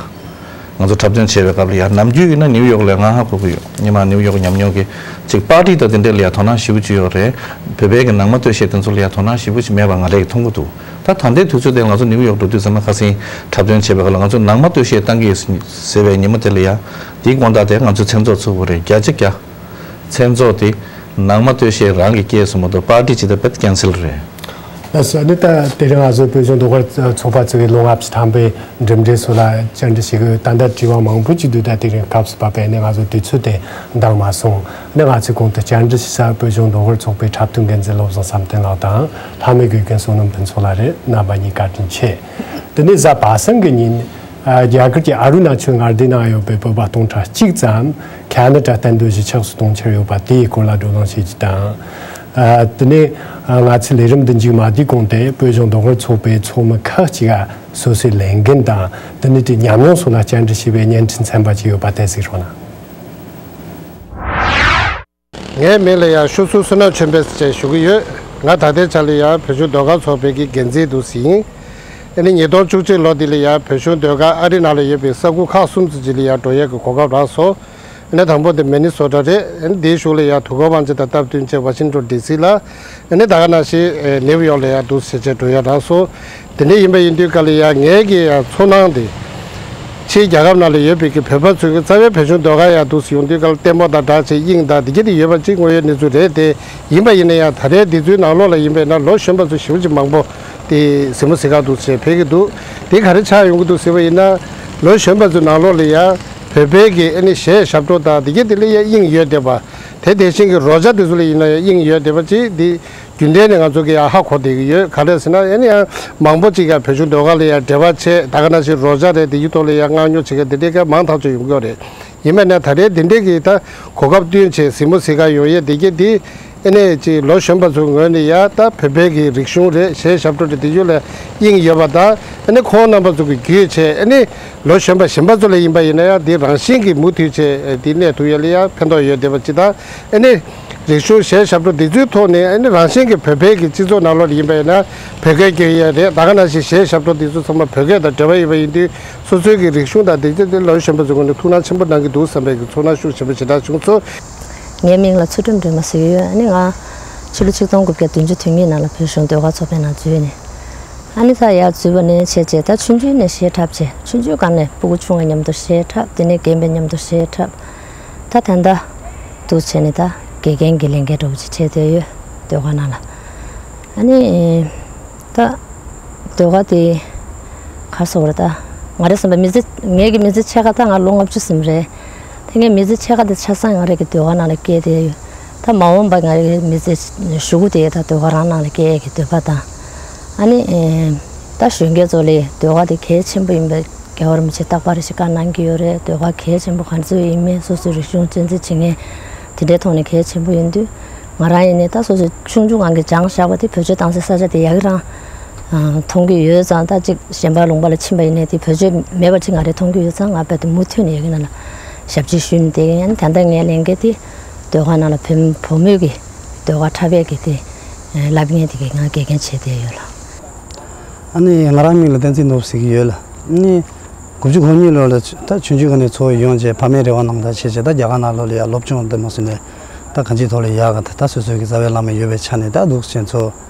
ང་ཚོ་འཁྲབ་སྟོན་བྱེད་པའི་སྐབས་ལ་ཡ་ནམ་རྒྱུན་ཡིན་ན་ནིའུ་ཡོག་ལ་ང་ཧ་གོ་གི་ཡོད། སྔོན་མ་ནིའུ་ཡོག་ཉམས་མྱོང་གི་ཅིག་པར་ཊི་དང་དེ་འདྲས་ལ་ཡ་དོ་སྣང་ཞེ་པོ་ཅིག་ཡོད་རེད། བོད་པའི་གི་ནང་མ་སྟོད་གཞས་དེ་ཚོ་ལ་ཡ་དོ་སྣང་ཞེ་པོ་ཅིག་མེད་པ་ང་རང་གིས་མཐོང་གི་འདུག་ད་ད་ལྟའི་དུས་ཚོད་དེ་ང་ཚོ་ནིའུ་ཡོག་འགྲོ་དུས་ཙམ་པ་ཁ་སང་འཁྲབ་སྟོན་བྱེད་པའི་སྐབས་ལ་ང་ཚོ་ནང་མ་སྟོད་གཞས་བཏང་གི་ཡོད་ཟེར་བའི་ཉིན་མོ་དེ་ལ་ཡ། དེའི་དགོང་དག་དེ་ང་ཚོ་མཚན་ཚོགས་ཚུགས་པ་རེད། བརྒྱ་ཆ་བརྒྱ། མཚན་ཚོགས་དེ་ནང་མ་སྟོད་གཞས་རང་གི་སྐད་སོང་མ་གཏོགས་པར་ཊི་ཇི་ལྟར་བེད་ཀན་སེལ་རེད། ལགས་སོ། ཨ་ནི་ད་དེ་རིང་ང་ཚོ་བོད་གཞུང་ཟློས་གར་ཚོགས་པ་བཙུགས་པའི་ལོ་ལྔ་བཅུ་ཐམ་པའི་གྲུབ་འབྲས་སོགས་ལ་བཅར་འདྲི་ཞུ་གི་ཡོད། ད་ལྟ་དྲི་བ་མང་པོ་ཅིག་འདུག་ད་དེ་རིང་སྐབས་སུ་བབས་པས་ནི་ང་ཚོ་དུས་ཚོད་དེ་འདང་མ་སོང་། ནི་ང་ཚོས་གོང་དུ་བཅར་འདྲི་ཞུ་ས་བོད་གཞུང་ཟློས་གར་ཚོགས་པའི་འཁྲབ་སྟོན་འགན་འཛིན་བློ་བཟང་བསམ་གཏན་ལགས་དང་ལྷ་མོའི་དགེ་རྒན་བསོད་ནམས་ཕུན་ཚོགས་ལགས་རེད། རྣམ་པ་གཉིས་བཀའ་དྲིན་ཆེ། དེ་ནས་གཟའ་པ་སངས་ཀྱི་ཉིན། ཨ། རྒྱ་གར་གྱི་ཨ་རུ་ན་ཅལ་མངའ་སྡེའི་ནང་ཡོད་པའི་བོད་པ་སྟོང་ཕྲག་གཅིག་ཙམ་ཁ་ན་ཌ་གཏན་སྡོད་གཞིས་ཆགས་སུ་གཏོང་འཆར་ཡོད་པ་དེའི་སྐོར་ལ་བགྲོ་གླེང་བྱེད་རྒྱུ་དང་། ཨ། དེ་ནས་ང་ཚོའི་ལས་རིམ་འདི་མཇུག་མ་བསྡུས་གོང་དེ་བོད་གཞུང་ཟློས་གར་ཚོགས་པའི་ཚོགས་མི་ཁག་ཅིག་ག་སོ་སོའི་ལས་འགན་དང་དེ་ནས་དེའི་ཉམས་མྱོང་སོགས་ལ་བཅར་འདྲི་ཞུས་པའི་བརྙན་འཕྲིན་ཚན་པ་ཅིག་ཡོད་པ་དེ་གཟིགས་རོགས་གནང་། ངའི་མིང་ལ་ཡང་ཤོ་སུ་བསོད་ནམས་ཆོས་འཕེལ་ཟེར་བྱས་ཞུ་གི་ཡོད། ང་ད་ལྟའི་ཆ་ལ་ཡང་བོད་གཞུང་ཟློས་གར་ཚོགས་པའི་གི་འགན་འཛིན་འདུག་ཟིན། ཨ་ནི་ཉིས་སྟོང་བཅུ་གཅིག་ལོ་འདི་ལ་ཡང་བོད་གཞུང་ཟློས་གར་ཨ་རི་ནང་ལ་ཡོད་པའི་ས་ཁུལ་ཁག་གསུམ་ཙམ་ཅིག་ལ་ཡང་འགྲོ་ཡས་ཀྱི་གོ་སྐབས་རག་སོང་། ཨ་ནི་དང་པོ་དེ་མི་ནི་སོ་ཊ་རེད། ཨ་ནི་དེའི་གཞུག་ལ་ཡང་དུས་འཁོར་དབང་ཆེན་དང་སྟབས་བསྟུན་བྱས་ཝ་ཤིང་ཊོན་ཌི་སི་ལ། ཨ་ནི་ད་ག་ནང་བཞིན་ནེའུ་ཡོག་ལ་ཡང་འདུག་ཟེར་བྱས་འགྲོ་ཡས་རག་སོང་། དེ་འདྲ་ཡིན་པ་ཡིན་དུས་ག་ལ་ཡང་ངའི་གི་ཡང་ཚོར་སྣང་དེ། ཕྱིའི་རྒྱལ་ཁབ་ནང་ལ་ཡོད་པའི་གི་བོད་པ་ཚོས་གི་རྩ་བའི་བོད་གཞུང་ཟློས་གར་ཡང་འདུག་སེ་ཡོང་དུས་ག་ལ་ལྟད་མོ་དང་སྦྲགས་བྱས་དབྱིངས་དང་དེ་གྱད་དེ་ཡོད་པ་གཅིག་དངོས་ཡོད་གནས་ཚུལ་རེད་དེ། ཡིན་པ་ཡིན་ན་ཡང་ད་རེས་འདི་ཚོའི་ནང་ལོགས་ལ་ཡིན་པས་ན་ལོ་གཞོན་པ་ཚོ་ཞེ་པོ་ཅིག་མང་པོ་དེ་གཟིགས་མོ་གཟིགས་ག་འདུག་ཟེར་ཕེབས་ཀྱི་འདུག་དེ་ག་རེ་ཆགས་ཡོང་གི་འདུག་ཟེར་བ་ཡིན་ན། ལོ་གཞོན་པ་ཚོའི་ནང་ལོགས་ལ་ཡང་བོད་པའི་གི་ཨ་ནི་གཞས་ཞབས་བྲོ་དང་དེ་གྱད་དེ་ལ་ཡང་དབྱིངས་ཡོད་བསྡད་པ། དེ་དེ་བཞིན་གྱི་རོལ་ཆ་དེ་ཚོ་ལ་ཡིན་ན་ཡང་དབྱིངས་ཡོད་བསྡད་པ་ཅིག་དེ། རྒྱུན་ལྡན་ནས་ང་ཚོ་གི་ཡང་ཧ་གོ་བསྡད་ཀྱི་ཡོད། ག་རེ་ཟེར་ན་ཨ་ནི་ཡང་མང་པོ་ཅིག་ཡང་བོད་གཞུང་ཟློས་གར་ལ་ཡང་འབྲེལ་བ་བྱས། ད་ག་ནང་བཞིན་རོལ་ཆ་རེད། དེའི་ཐོག་ལ་ཡང་མངགས་ཉོ་བྱེད་མཁན་དེ་འདྲའི་ག་མང་ཐག་ཆོད་ཡོང་གི་ཡོད་རེད། ཡིན་པས་ན་ད་རེས་དེ་འདྲའི་གི་ད་གོ་སྐབས་བསྟུན་བྱས་གཟིགས་མོ་གཟིགས་ག་ཡོང་ཡས་དེ་གྱད་དེ། ཨ་ནི་ཅིག་ལོ་གཞོན་པ་ཚོའི་ངོས་ནས་ཡང་ད་བོད་པའི་གི་རིག་གཞུང་རེད། གཞས་ཞབས་བྲོ་རེད། དེ་ཚོ་ལ་དབྱིངས་ཡོད་པ་དང་། ཨ་ནི་ཁོང་རྣམ་པ་ཚོ་གི་བརྒྱུད་བྱས་ཨ་ནི་ལོ་གཞོན་པ་གཞན་པ་ཚོ་ལ་ཡིན་པ་ཡིན་ན་ཡང་དེ་རང་བཞིན་གྱིས་མུ་མཐུད་བྱས་དེ་གནས་ཐུབ་ཡས་ལ་ཡང་ཕན་ཐོགས་ཡོད་བསྡད་པ་ཅིག་དང་། ཨ་ནི་རིག་གཞུང་གཞས་ཞབས་བྲོ་འདི་ཚོའི་ཐོག་ནས་ཨ་ནི་རང་བཞིན་གྱིས་བོད་པའི་གི་སྤྱི་ཚོགས་ནང་ལོགས་ལ་ཡིན་པ་ཡིན་ན་བོད་སྐད་སྐྱོན་ཡས་རེད། ད་ག་ནང་བཞིན་གཞས་ཞབས་བྲོ་འདི་ཚོ་ཚང་མ་བོད་སྐད་དང་འབྲེལ་བ་ཡོད་པ་ཡིན་དུས་སོ་སོའི་གི་རིག་གཞུང་དང་དེ་ཚོ་དེ་ལོ་གཞོན་པ་ཚོའི་ངོས་ནས་ཐུགས་སྣང་ཆེན་པོ་གནང་གི་འདུག་བསམ་པའི་གི་ཚོར་སྣང་ཤུགས་ཆེན་པོ་ཞེ་དྲག་བྱུང་སོང་། ངའི་མིང་ལ་ཚུལ་ཁྲིམས་སྒྲོལ་མ་ཟེར་གྱི་ཡོད། ཨ་ནི་ང་ཕྱི་ལོ་ཆིག་སྟོང་དགུ་བརྒྱ་བདུན་ཅུ་དོན་གཉིས་ནང་ལ་བོད་གཞུང་ཟློས་གར་ཚོགས་པའི་ནང་འཛུལ་ནས། ཨ་ནི་ད་ཡར་འཛུལ་བ་ནས་བྱས་བྱས་ད་ཆུང་ཆུང་ནས་གཞས་འཁྲབ་བྱས། ཆུང་ཆུང་སྒང་ནས་སྤུ་གུ་ཆུང་བ་མཉམ་དུ་གཞས་འཁྲབ། དེ་ནས་རྒན་པའི་མཉམ་དུ་གཞས་འཁྲབ། ད་ད་ལྟ་འདུག་བྱས་ནས་ད་དགེ་རྒན་གྱི་ལས་འགན་འདྲ་བོ་ཅིག་བྱས་བསྡད་ཡོད། ཟློས་གར་ནང་ལ། ཨ་ནི་ད་ཟློས་གར་དེ་ག་རེ་ཟེར་དགོས་རེད། ད་ང་རེ་བསམ་པ་མི་ཚེ་ངེད་ཀྱི་མི་ཚེ་ཕྱེད་ཀ་ད་ང་ལོ་ལྔ་བཅུ་ཟིན་པ་རེད། ད་ངའི་མི་ཚེ་ཕྱེད་ཀ་དེ་ཆ་ཚང་ང་རང་གི་ཟློས་གར་ནང་ལ་བསྐྱལ་བསྡད་ཡོད། ད་མ་འོངས་པ་ང་རང་གི་མི་ཚེ་གཞུག་གུ་དེ་ད་ཟློས་གར་རང་ནང་ལ་བསྐྱལ་ཡས་ཀྱི་འདོད་པ་དང་། ཨ་ནི་ཨེ་ད་གཞོན་སྐྱེས་ཚོ་ལ་ཟློས་གར་དེ་གལ་ཆེན་པོ་ཡིན་པའི་རྒྱལ་བ་རིན་པོ་ཆེས་རྟག་པར་རེ་ཞིག་བཀའ་གནང་གི་ཡོད་རེད། ཟློས་གར་གལ་ཆེན་པོ་ག་ཚོད་ཡིན་མིན་སོ་སོའི་རིག་གཞུང་གཅེས་འཛིན་བྱེད་མཁན་དེ་འདྲའི་ཐོག་ནས་གལ་ཆེན་པོ་ཡིན་དུས། ང་རང་ཡིན་ནའི་ད་སོ་སོའི་ཆུང་ཆུང་སྒང་གི་སྦྱངས་བཞག་པ་དེ་བེད་སྤྱོད་བཏང་སའི་ས་ཆ་དེ་ཡག་གི་རང་ཨ་མཐོང་གི་ཡོད་ཙང་། ད་ཅིག་གཞན་པ་ལུང་པ་ལ་ཕྱིན་པ་ཡིན་ནའི་དེ་བེད་སྤྱོད་མེད་པ་ཅིག་ང་རས་མཐོང་གི་ཡོད་ཙང་། ང་རྦད་དེ་མུ་མཐུད་ནས་ཡ་གི་ནང་ལ་ཞབས་ཕྱི་ཞུས་ནས་བསྡད་ཀྱི་ཡིན། ད་ལྟ་ངའི་ལས་འགན་དེ་ཟློས་གར་ནང་ལ་བུ་བུ་མོས་ཀྱི་ཟློས་གར་འཁྲབ་ཡས་ཀྱི་དེ་ཨ་བསླབ་མཁན་དེ་གི་ང་དགེ་རྒན་བྱས་བསྡད་ཡོད་ལགས། ཨ་ནི་ང་རང་མིང་ལ་བསྟན་འཛིན་ནོར་བུ་ཟེར་གྱི་ཡོད་ལགས། ཨ་ནི་དགུ་བཅུ་གོ་གཉིས་ལོ་ལ་ད་ཆུང་ཆུང་སྒང་ནས་འཚོ་བ་ཡོང་བྱས་ཕ་མའི་རེ་བ་ནང་ད་བྱས་བྱས་ད་རྒྱ་གར་ནང་ལོགས་ལ་ཡ་སློབ་སྦྱོང་འདི་མ་སོང་ནས་ད་གང་ཅིའི་ཐོག་ལ་ཡག་ག་ད་སོ་སོའི་གི་རྩ་བའི་བླ་མ་ཡོད་པའི་ཆ་ནས་ད་འདུག་བྱས་འཚོ་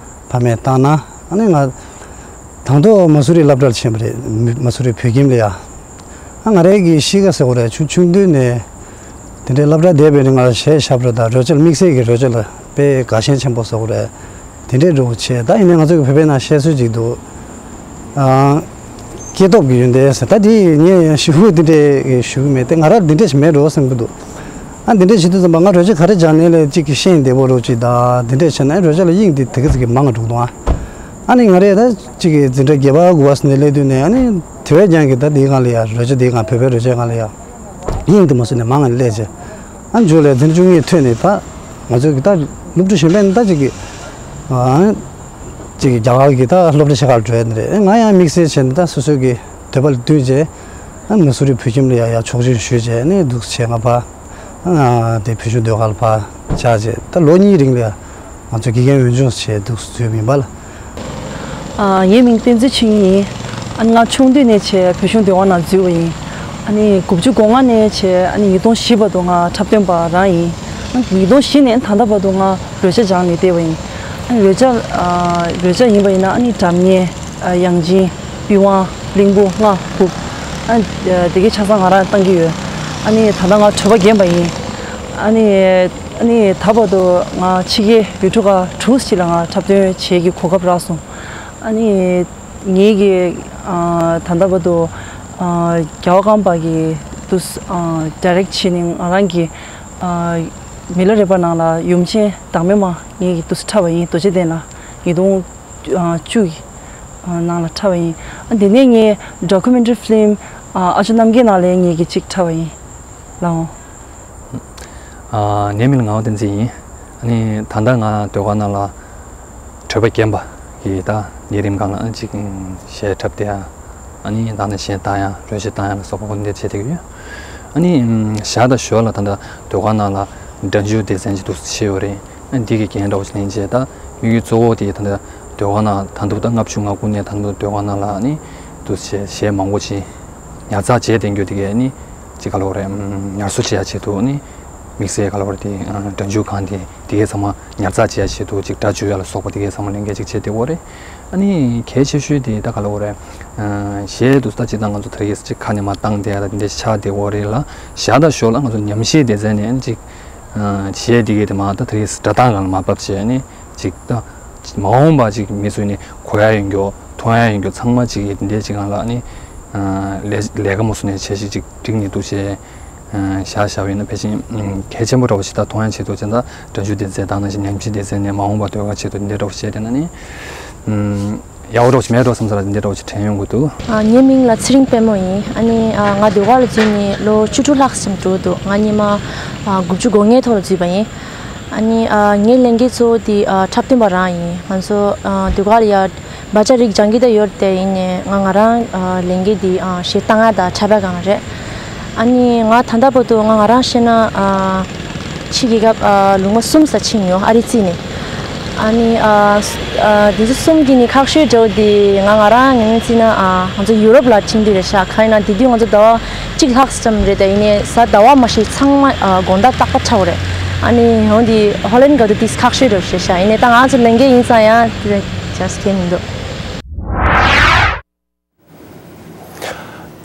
ཕ་མས་བཏང་ན། ཨ་ནི་ང་དང་ཐོག་མ་སུ་རི་སློབ་གྲྭར་ཕྱིན་པ་རེད། མ་སུ་རི་བོད་ཁྱིམ་ལ་ཡ། ཨ་ང་རའི་གི་གཤིས་ཀ་ཟེར་དགོས་རེད། ཆུང་ཆུང་དུས་ནས་དེ་འདྲའི་སློབ་གྲྭ་བསྡད་པའི་རིང་ལ་གཞས་ཞབས་བྲོ་དང་རོལ་ཆ་ལ་དམིགས་བསལ་གྱི་རོལ་ཆ་ལ་དཔེ་དགའ་ཞེན་ཆེན་པོ་ཟེར་དགོས་རེད། དེ་འདྲའི་འགྲོ་བྱས། ད་ཡིན་ནའི་ང་ཚོ་གི་བོད་པའི་ནང་བཤད་སྲོལ་ཅིག་འདུག་ཨ་སྐྱེས་སྟོབས་ཀྱི་ཡོན་ཏན་ཟེར། ད་དེ་ངས་ཡང་ཞུ་དེ་འདྲའི་ཞུ་གི་མེད་དེ། ང་རང་དེ་འདྲ་ཞིག་མེད་འགྲོ་བསམ་གྱི་འདུག་ཨ་དེ་འདྲ་བྱེད་དུས་ཙམ་པ་ང་རོལ་ཆ་ག་རེ་སྦྱངས་ནའི་ལས་གཅིག་གི་ཤེས་ཡོན་བདེ་པོ་རོགས་ཅིག་དང་དེ་འདྲ་བྱས་ན་རོལ་ཆ་ལ་དབྱིངས་དེ་དེ་ག་ཙམ་གྱི་མང་གི་འགྲོ་གི་འདུག་ཨ་ཨ་ནི་ང་རས་ད་གཅིག་གི་འཛིན་གྲྭ་བརྒྱད་པ་དགུ་པ་ཟེར་ནས་སླེབས་དུས་ནས། ཨ་ནི་དེ་བས་ཀྱང་གི་ད་དེའི་སྒང་ལ་ཡ་རོལ་ཆ་དེའི་སྒང་བོད་པའི་རོལ་ཆའི་སྒང་ལ་ཡ་དབྱིངས་དེ་མ་སོང་ནས་མང་ང་སླེབས་བྱས། ཨ་མཇུག་ལ་འཛིན་གྲྭ་བཅུ་གཉིས་ཐོན་ནས་ད་ང་ཚོ་གི་ད་སློབ་ཕྲུག་གཞོན་པ་ནི་ད་གཅིག་གི་ཨ་གཅིག་གི་རྒྱ་གར་གི་ད་སློབ་གྲྭ་ཆེ་ཁག་ལ་འགྲོ་ཡ་ནི་རེད། ཨ་ང་ཡང་དམིགས་བསལ་བྱས་ནས་ད་སོ་སོའི་གི་འདོད་པ་ལ་བསྟུན་བྱས། ཨ་མ་སུ་རི་བོད་ཁྱིམ་ལ་ཡ་ཡ་ཆོག་མཆན་ཞུས་བྱས་ནས་འདུག་བྱས་ང་ཕར་ཨ་དེ་བོད་གཞུང་ཟློས་གར་ལ་ཕར་བཅར་བྱས། ད་ལོ་གཉིས་རིང་ལ་ཡ་ང་ཚོ་དགེ་རྒན་འོས་སྦྱོང་བྱས་འདུག་འཛུལ་བ་ཡིན་པ་ལགས། ཨ་ངའི་མིང་བསྟན་འཛིན་ཆོས་ཉིད་ཡིན། ཨ་ནི་ང་ཆུང་དུས་ནས་བྱས་བོད་གཞུང་ཟློས་གར་ནང་འཛུལ་བ་ཡིན། ཨ་ནི་དགུ་བཅུ་གོ་ལྔ་ནས་བྱས་ཨ་ནི་ཉིས་སྟོང་བཞི་བར་དུ་ང་འཁྲབ་སྟོན་པ་རང་ཡིན། ཨ་ཉིས་སྟོང་བཞི་ནས་ད་ལྟ་བར་དུ་ང་རོལ་ཆ་སྦྱངས་ནས་བསྡད་པ་ཡིན། ཨ་ནི་རོལ་ཆ་ཨ་རོལ་ཆ་ཡིན་པ་ཡིན་ན་ཨ་ནི་སྒྲ་སྙན། ཨ་དབྱངས་ཅན། པི་ཝང་། གླིང་བུ། རྔ། འགུག་ཨ་དེ་གའི་ཆ་ཚང་ང་རང་བཏང་གི་ཡོད། ཨ་ནི་ད་ལྟ་ང་གྲོད་པ་རྒན་པ་ཡིན། ཨ་ནི་ཨ་ནི་ད་བར་དུ་ང་ཕྱི་རྒྱལ་ཡུལ་གྲུ་ཁག་དྲུག་ཅིག་ལ་ང་འཁྲབ་སྟོན་བྱེད་ཀྱི་གོ་སྐབས་རག་སོང་། ཨ་ནི་ངེད་ཀྱི་ཨ་ད་ལྟ་བར་དུ་ཨ་རྒྱལ་བ་ཀརྨ་པ་གི་དུས་ཨ་ཌའི་རེག་བྱས་ནས་ང་རང་གི་ཨ་མི་ལ་རས་པ་ནང་ལ་ཡུམ་ཆེན་བདག་མེད་མ་ངེད་ཀྱི་དུས་འཁྲབ་པ་ཡིན། རྡོ་རྗེ་གདན་ལ་ཉིས་སྟོང་བཅུ་གི་ནང་ལ་འཁྲབ་པ་ཡིན། ཨ་དེ་ནས་ངས་ཌོ་ཀུ་མེན་ཊ་རི་ཕི་ལིམ་ཨ་ཅོ་རྣམ་རྒྱལ་ནང་ལ་ངེད་ཀྱིས་གཅིག་འཁྲབ་པ་ཡིན་ལགས། ཨ་ངའི་མིང་ལ་ངག་དབང་བསྟན་འཛིན་ཡིན། ཨ་ནི་ད་ལྟ་ང་ཟློས་གར་ནང་ལ་གྲོད་པ་རྒན་པ་ཡིས་ད་ཉིན་རིམ་གང་ལ་ཨ་ཅིག་གཞས་འཁྲབ་བསྡད་ཡ། ཨ་ནི་ད་ནི་གཞས་བཏང་ཡ། རོལ་ཆ་བཏང་ཡ་ལ་སོགས་པ་འདི་འདྲ་བྱེད་བསྡད་ཀྱི་ཡོད། ཨ་ནི་ཞར་དང་ཞོར་ལ་ད་ལྟ་ཟློས་གར་ནང་ལ་སྒྲ་འཇུག་སྡེ་ཚན་ཅིག་འདུག་སེ་ཡོད་རེད། ཨ་འདི་གི་འགན་འདྲ་བོ་ཅིག་ལེན་བྱས། ད་དམིགས་ཡུལ་གཙོ་བོ་དེ་ད་ལྟ་ཟློས་གར་ནང་ད་དུང་ད་ལྔ་བཅུ་ང་དགུ་ནས་ད་དུང་ཟློས་གར་ནང་ལ་ཨ་ནི་འདུག་སེ་གཞས་མང་པོ་ཅིག་ཉར་ཚགས་བྱས་བསྡད་རྒྱུ་དེ་གས་ཨ་ནི་ཅིག་ག་ལབ་དགོས་རེད། ཉར་གསོ་བྱེད་ཡ་ཆེད་དུ་ཨ་ནི་དམིགས་བསལ་ག་ལབ་དགོས་རེད། དེ་སྒྲ་འཇུག་ཁང་དེ་དེ་གས་ཚང་མ་ཉར་ཚགས་བྱེད་ཡ་ཆེད་དུ་ཅིག་སྒྲ་འཇུག་ཡ་ལ་སོགས་པ་དེ་གས་ཚང་མ་ལས་འགན་ཅིག་བྱས་བསྡད་ཡོད་རེད། ཨ་ནི་གལ་ཆེ་ཤོས་དེ་ད་ག་ལབ་དགོས་རེད། གཞས་འདུག་སེ་ད་སྤྱིར་བཏང་ང་ཚོ་དེ་རིང་ཅིག་ཁ་ནས་མར་བཏང་བསྡད་ཡ་ད་དེ་འདྲ་ཞིག་ཆགས་བསྡད་ཡོད་རེད་ལ། ཞར་དང་ཞོར་ལ་ང་ཚོ་ཉམས་ཞིབ་སྡེ་ཚན་ནས་ཅིག་གཞས་དེ་གས་དེ་མར་ད་དེ་རིང་སྒྲ་གདངས་སྒང་ལ་མར་ཕབ་བྱས་ནས་ཅིག་ད་མ་འོངས་པ་ཅིག་མི་ཚོས་ནི་གོ་ཡ་ཡོང་རྒྱུ། མཐོང་ཡ་ཡོང་རྒྱུ་ཚང་མ་ཅིག་གི་དེ་འདྲའི་ཅིག་སྒང་ལ་ནི་ལས་ལས་ཀ་མུ་མཐུད་ནས་བྱས་ཤིག་ཅིག་བསྒྲིགས་ནས་འདུག་སེ་བཞག་བཞག་པ་ཡིན་ན་ཕལ་ཆེར་གལ་ཆེན་པོ་འདྲ་བོ་ཞིག་ད་མཐོང་ཡ་ཆེད་དུ་བྱས་ན་ད་སྒྲ་འཇུག་སྡེ་ཚན་དང་ནང་བཞིན་ཉམས་ཞིབ་སྡེ་ཚན་ནས་མ་འོངས་པ་ཟློས་གར་ཆེད་དུ་འདི་འདྲ་བོ་བྱས་བསྡད་ན་ནི་ཡག་པོ་འདྲ་བོ་ཞིག་མེད་འགྲོ་བསམ་ས་ལ་འདི་འདྲ་བོ་ཞིག་དྲན་ཡོང་གི་འདུག་ཨ། ངའི་མིང་ལ་ཚེ་རིང་དཔལ་མོ་ཡིན། ཨ་ནི་ཨ་ང་ཟློས་གར་ལ་འཛུལ་ནས་ལོ་བཅུ་དྲུག་ལྷག་ཙམ་འགྲོ་འདུག་ང་སྔོན་མ་ཨ་དགུ་བཅུ་གོ་ལྔའི་ཐོག་ལ་འཛུལ་བ་ཡིན། ཨ་ནི་ཨ་ངའི་ལས་འགན་གཙོ་བོ་དེ་ཨ་འཁྲབ་སྟོན་པ་རང་ཡིན། ང་ཚོ་ཨ་ཟློས་གར་ལ་ཡ་བར་ཆ་རིགས་སྦྱང་གི་ད་ཡོད་དེ། ཡིན་ནའི་ང་ང་རང་ཨ་ལས་འགན་དེ་ཨ་གཞས་བཏང་ཡ་དང་འཁྲབ་ཡ་སྒང་རེད། ཨ་ནི་ང་ད་ལྟ་བར་དུ་ང་ང་རང་བཤད་ན་ཨ་ཕྱི་རྒྱལ་ཁབ་ཨ་ལུང་པ་གསུམ་ཙམ་ཕྱིན་ཡོད། ཨ་རི་རྩིས་ནས། ཨ་ནི་ཨ་ཨ་དེ་ཚོ་གསུམ་གྱི་ནི་ཁག་ཤོས་འདྲ་བོ་དེ་ང་ང་རང་ངོས་ནས་བརྩིས་ན་ཨ་ང་ཚོ་ཡུ་རོབ་ལ་ཕྱིན་དུས་རེད་ཤག་གང་ཡིན་ན་དེ་དུས་ང་ཚོ་ཟླ་བ་གཅིག་ལྷག་ཙམ་རེད་དེ། ཡིན་ནའི་གཟའ་ཟླ་བ་མ་ཞིག་ཚང་མ་ཨ་དགོང་དག་རྟག་པར་འཁྲབ་པ་རེད། ཨ་ནི་འོན་ཏེ་ཧོ་ལན་ག་དུས་དེ་ཁག་ཤོས་འདྲ་བོ་རེད་ཤག་ཡིན་ནའི་ད་ང་ཚོ་ལས་འགན་ཡིན་ཙང་ཡང་དེ་ཅག་ཁྱད་མི་འདུག་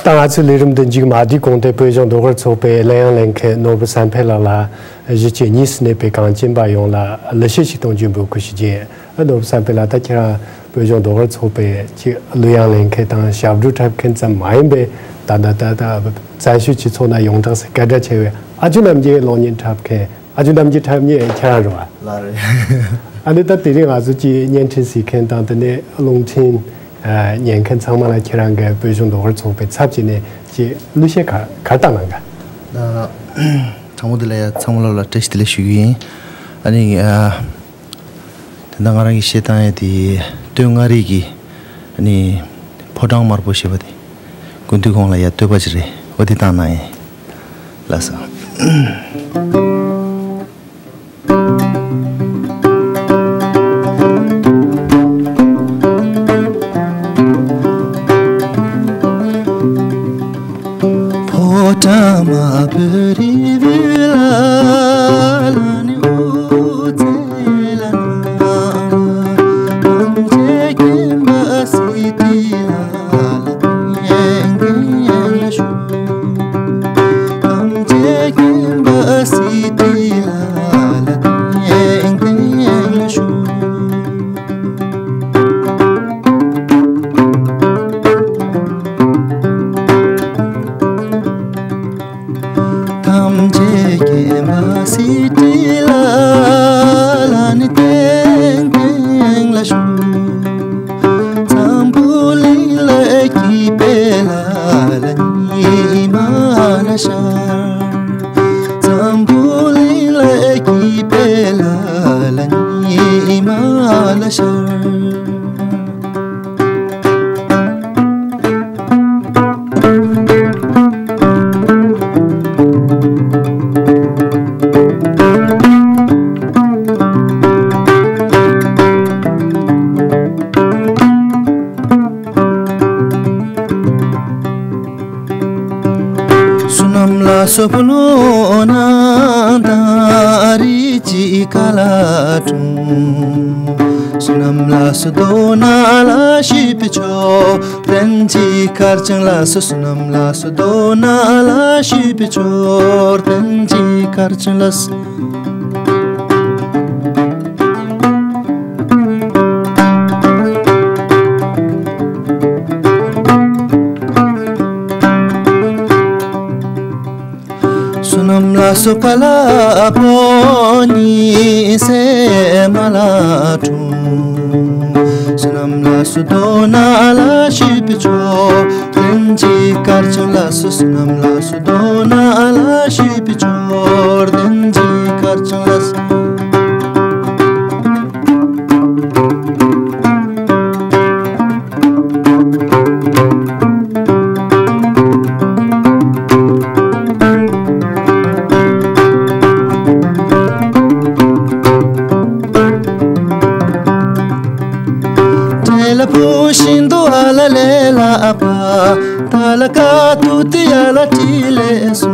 ད་ང་ཚོའི་ལས་རིམ་འདི་མཇུག་མ་བསྡུས་གོང་དེ། བོད་གཞུང་ཟློས་གར་ཚོགས་པའི་གླུ་དབྱངས་ལེན་མཁན་ནོར་བུ་བསམ་འཕེལ་ལགས་ལ་གཞིས་བྱེས་གཉིས་སུ་གནས་པའི་གངས་ཅན་པ་ཡོངས་ལ་གླུ་གཞས་ཤིག་གཏོང་རྒྱུའི་འབོད་སྐུལ་ཞུ་རྒྱུ་ཡིན། ཨ། ནོར་བུ་བསམ་འཕེལ་ལགས། ད་ཁྱེད་རང་བོད་གཞུང་ཟློས་གར་ཚོགས་པའི་ཅིག་གླུ་དབྱངས་ལེན་མཁན་དང་ཞབས་བྲོ་འཁྲབ་མཁན་ཙམ་མ་ཡིན་པའི། ད་ད་ད་ད་བཙན་བྱོལ་སྤྱི་ཚོགས་ནང་ཡོངས་གྲགས་སུ་སྐད་གྲགས་ཆེ་བའི་ཨ་ཇོ་རྣམ་རྒྱལ་གློག་བརྙན་འཁྲབ་མཁན། ཨ་ཇོ་རྣམ་རྒྱལ་འཁྲབ་མཁན་ཁྱེད་རང་རེད་བ། ལགས་རེད། ཨ་ནི་ད་དེ་རིང་ང་ཚོ་ཅིག་བརྙན་འཕྲིན་གཟིགས་མཁན་དང་དེ་ནས་རླུང་འཕྲིན་ཉན་མཁན་ཚང་མ་ལ་ཁྱེད་རང་གི་བོད་གཞུང་ཟློས་གར་ཚོགས་པའི་ཚབ་བྱས་ནས་ཅིག་གླུ་གཞས་ག་ག་རེ་བཏང་གནང་ག། ཨ། དང་པོ་དེ་ལ་ཡ་ཚང་མ་ལ་བཀྲ་ཤིས་བདེ་ལེགས་ཞུ་གི་ཡིན། ཨ་ནི། ཨ། དེ་འདྲ་ང་རང་གི་གཞས་བཏང་ཡ་དེ་སྟོད་མངའ་རིས་ཀྱི་ཨ་ནི་ཕོ་བྲང་དམར་པོ་ཞེས་པ་དེ། སྐུ་མདུན་ཁོང་ལ་ཡ་བསྟོད་པ་ཅིག་རེད། འོ་དེ་བཏང་གནང་ཡིན། ལགས་སོ། ཕོ་བྲང་དམར་པོའི་རི་བོའི་ལ་ལ་ནི། འོད་ཟེར་ལ་ནི་ཐམས་ཅད་མཁྱེན་པ་སྲིད་པའི་ལ་ལ་བརྟན་བརྟན་ལ་བཞུགས། ཐམས་ཅད་མཁྱེན་པ་སྲིད་པའི་ལ་ལ་བརྟན་བརྟན་ལ་བཞུགས། ཐམས་ཅད་མཁྱེན་པ་སྲིད་པའི་ལ་ལ་ནི་བརྟན་བརྟན་ལ་བཞུགས། འཛམ་བུ་གླིང་ལ་སྐྱིད་པའི་ལ་ལ་ཉི་མ་ལ་ཤར། འཛམ་བུ་གླིང་ལ་སྐྱིད་པའི་ལ་ལ་ཉི་མ་ལ་ཤར། བསོད་ནམས་ལ་སོགས་པ་ལོ་ན་དང་རིགས་ཀྱི་ཀ་ལ་དྲུང་། བསོད་ནམས་ལ་སོགས་མདོར་ན་ལ་ཞུས་པའི་མཆོག་དན་གྱི་གར་ཅང་ལ་སོགས། བསོད་ནམས་ལ་སོགས་མདོར་ན་ལ་ཞུས་པའི་མཆོག་དན་གྱི་གར་ཅང་ལ་སོགས། བསོད་ནམས་ལ་སོགས་པ་ལ་ཕོ་ཉི་ཟེར་མ་ལ་དྲུང་། བསོད་ནམས་ལ་སོགས་མདོར་ན་ལ་ཞུས་པའི་མཆོག་དན་གྱི་གར་ཅང་ལ་སོགས། བསོད་ནམས་ལ་སོགས་མདོར་ན་ལ་ཞུས་པའི་མཆོག་དན་གྱི་གར་ཅང་ལ་སོགས། འབྲས་ལ་བུ་ཤིང་དུ་ཨ་ལ་ལེ་ལ་ཨ་པ། ད་ལ་ཀ་ཏུ་ཏི་ཡ་ལ་ཏི་ལེ་སུ་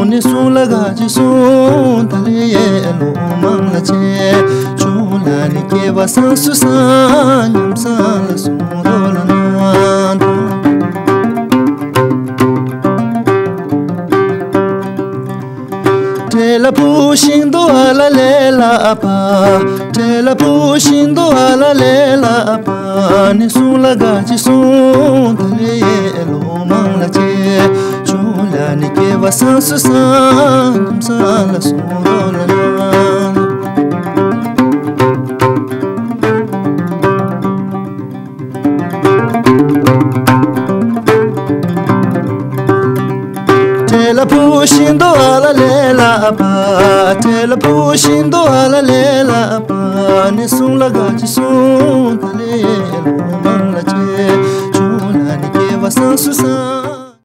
ནི་སུ་ལ་ག་ཅི་སུ་ད་ལེ་ཡེ་ལོ་མང་ལ་ཅེ་ཆུ་ལ་ནི་སྐྱེ་བ་སང་སུ་སང་ཉམས་སང་ལ་སུ་རོ་ལ་ན་ད། འབྲས་ལ་བུ་ཤིང་དུ་ཨ་ལ་ལེ་ལ་ཨ་པ། འབྲས་ལ་བུ་ཤིང་དུ་ཨ་ལ་ལེ་ལ་ཨ་པ། ནི་སུ་ལ་ག་ཅི་སུ་ད་ལེ་ཡེ་ལོ་མང་ལ་ཅེ་ཆུ་ལ་ནི་སྐྱེ་བ་སང་སུ་སང་ཉམས་སང་ལ་སུ་རོ་ལ་ན། འབྲས་ལ་བུ་ཤིང་དུ་ཨ་ལ་ལེ་ལ་ཨ་པ། འབྲས་ལ་བུ་ཤིང་དུ་ཨ་ལ་ལེ་ལ་ཨ་པ། ནི་སུ་ལ་ག་ཅི་སུ་ད་ལེ་ལོ་མང་ལ་ཅེ་ཆུ་ལ་ནི་སྐྱེ་བ་སང་སུ་སང་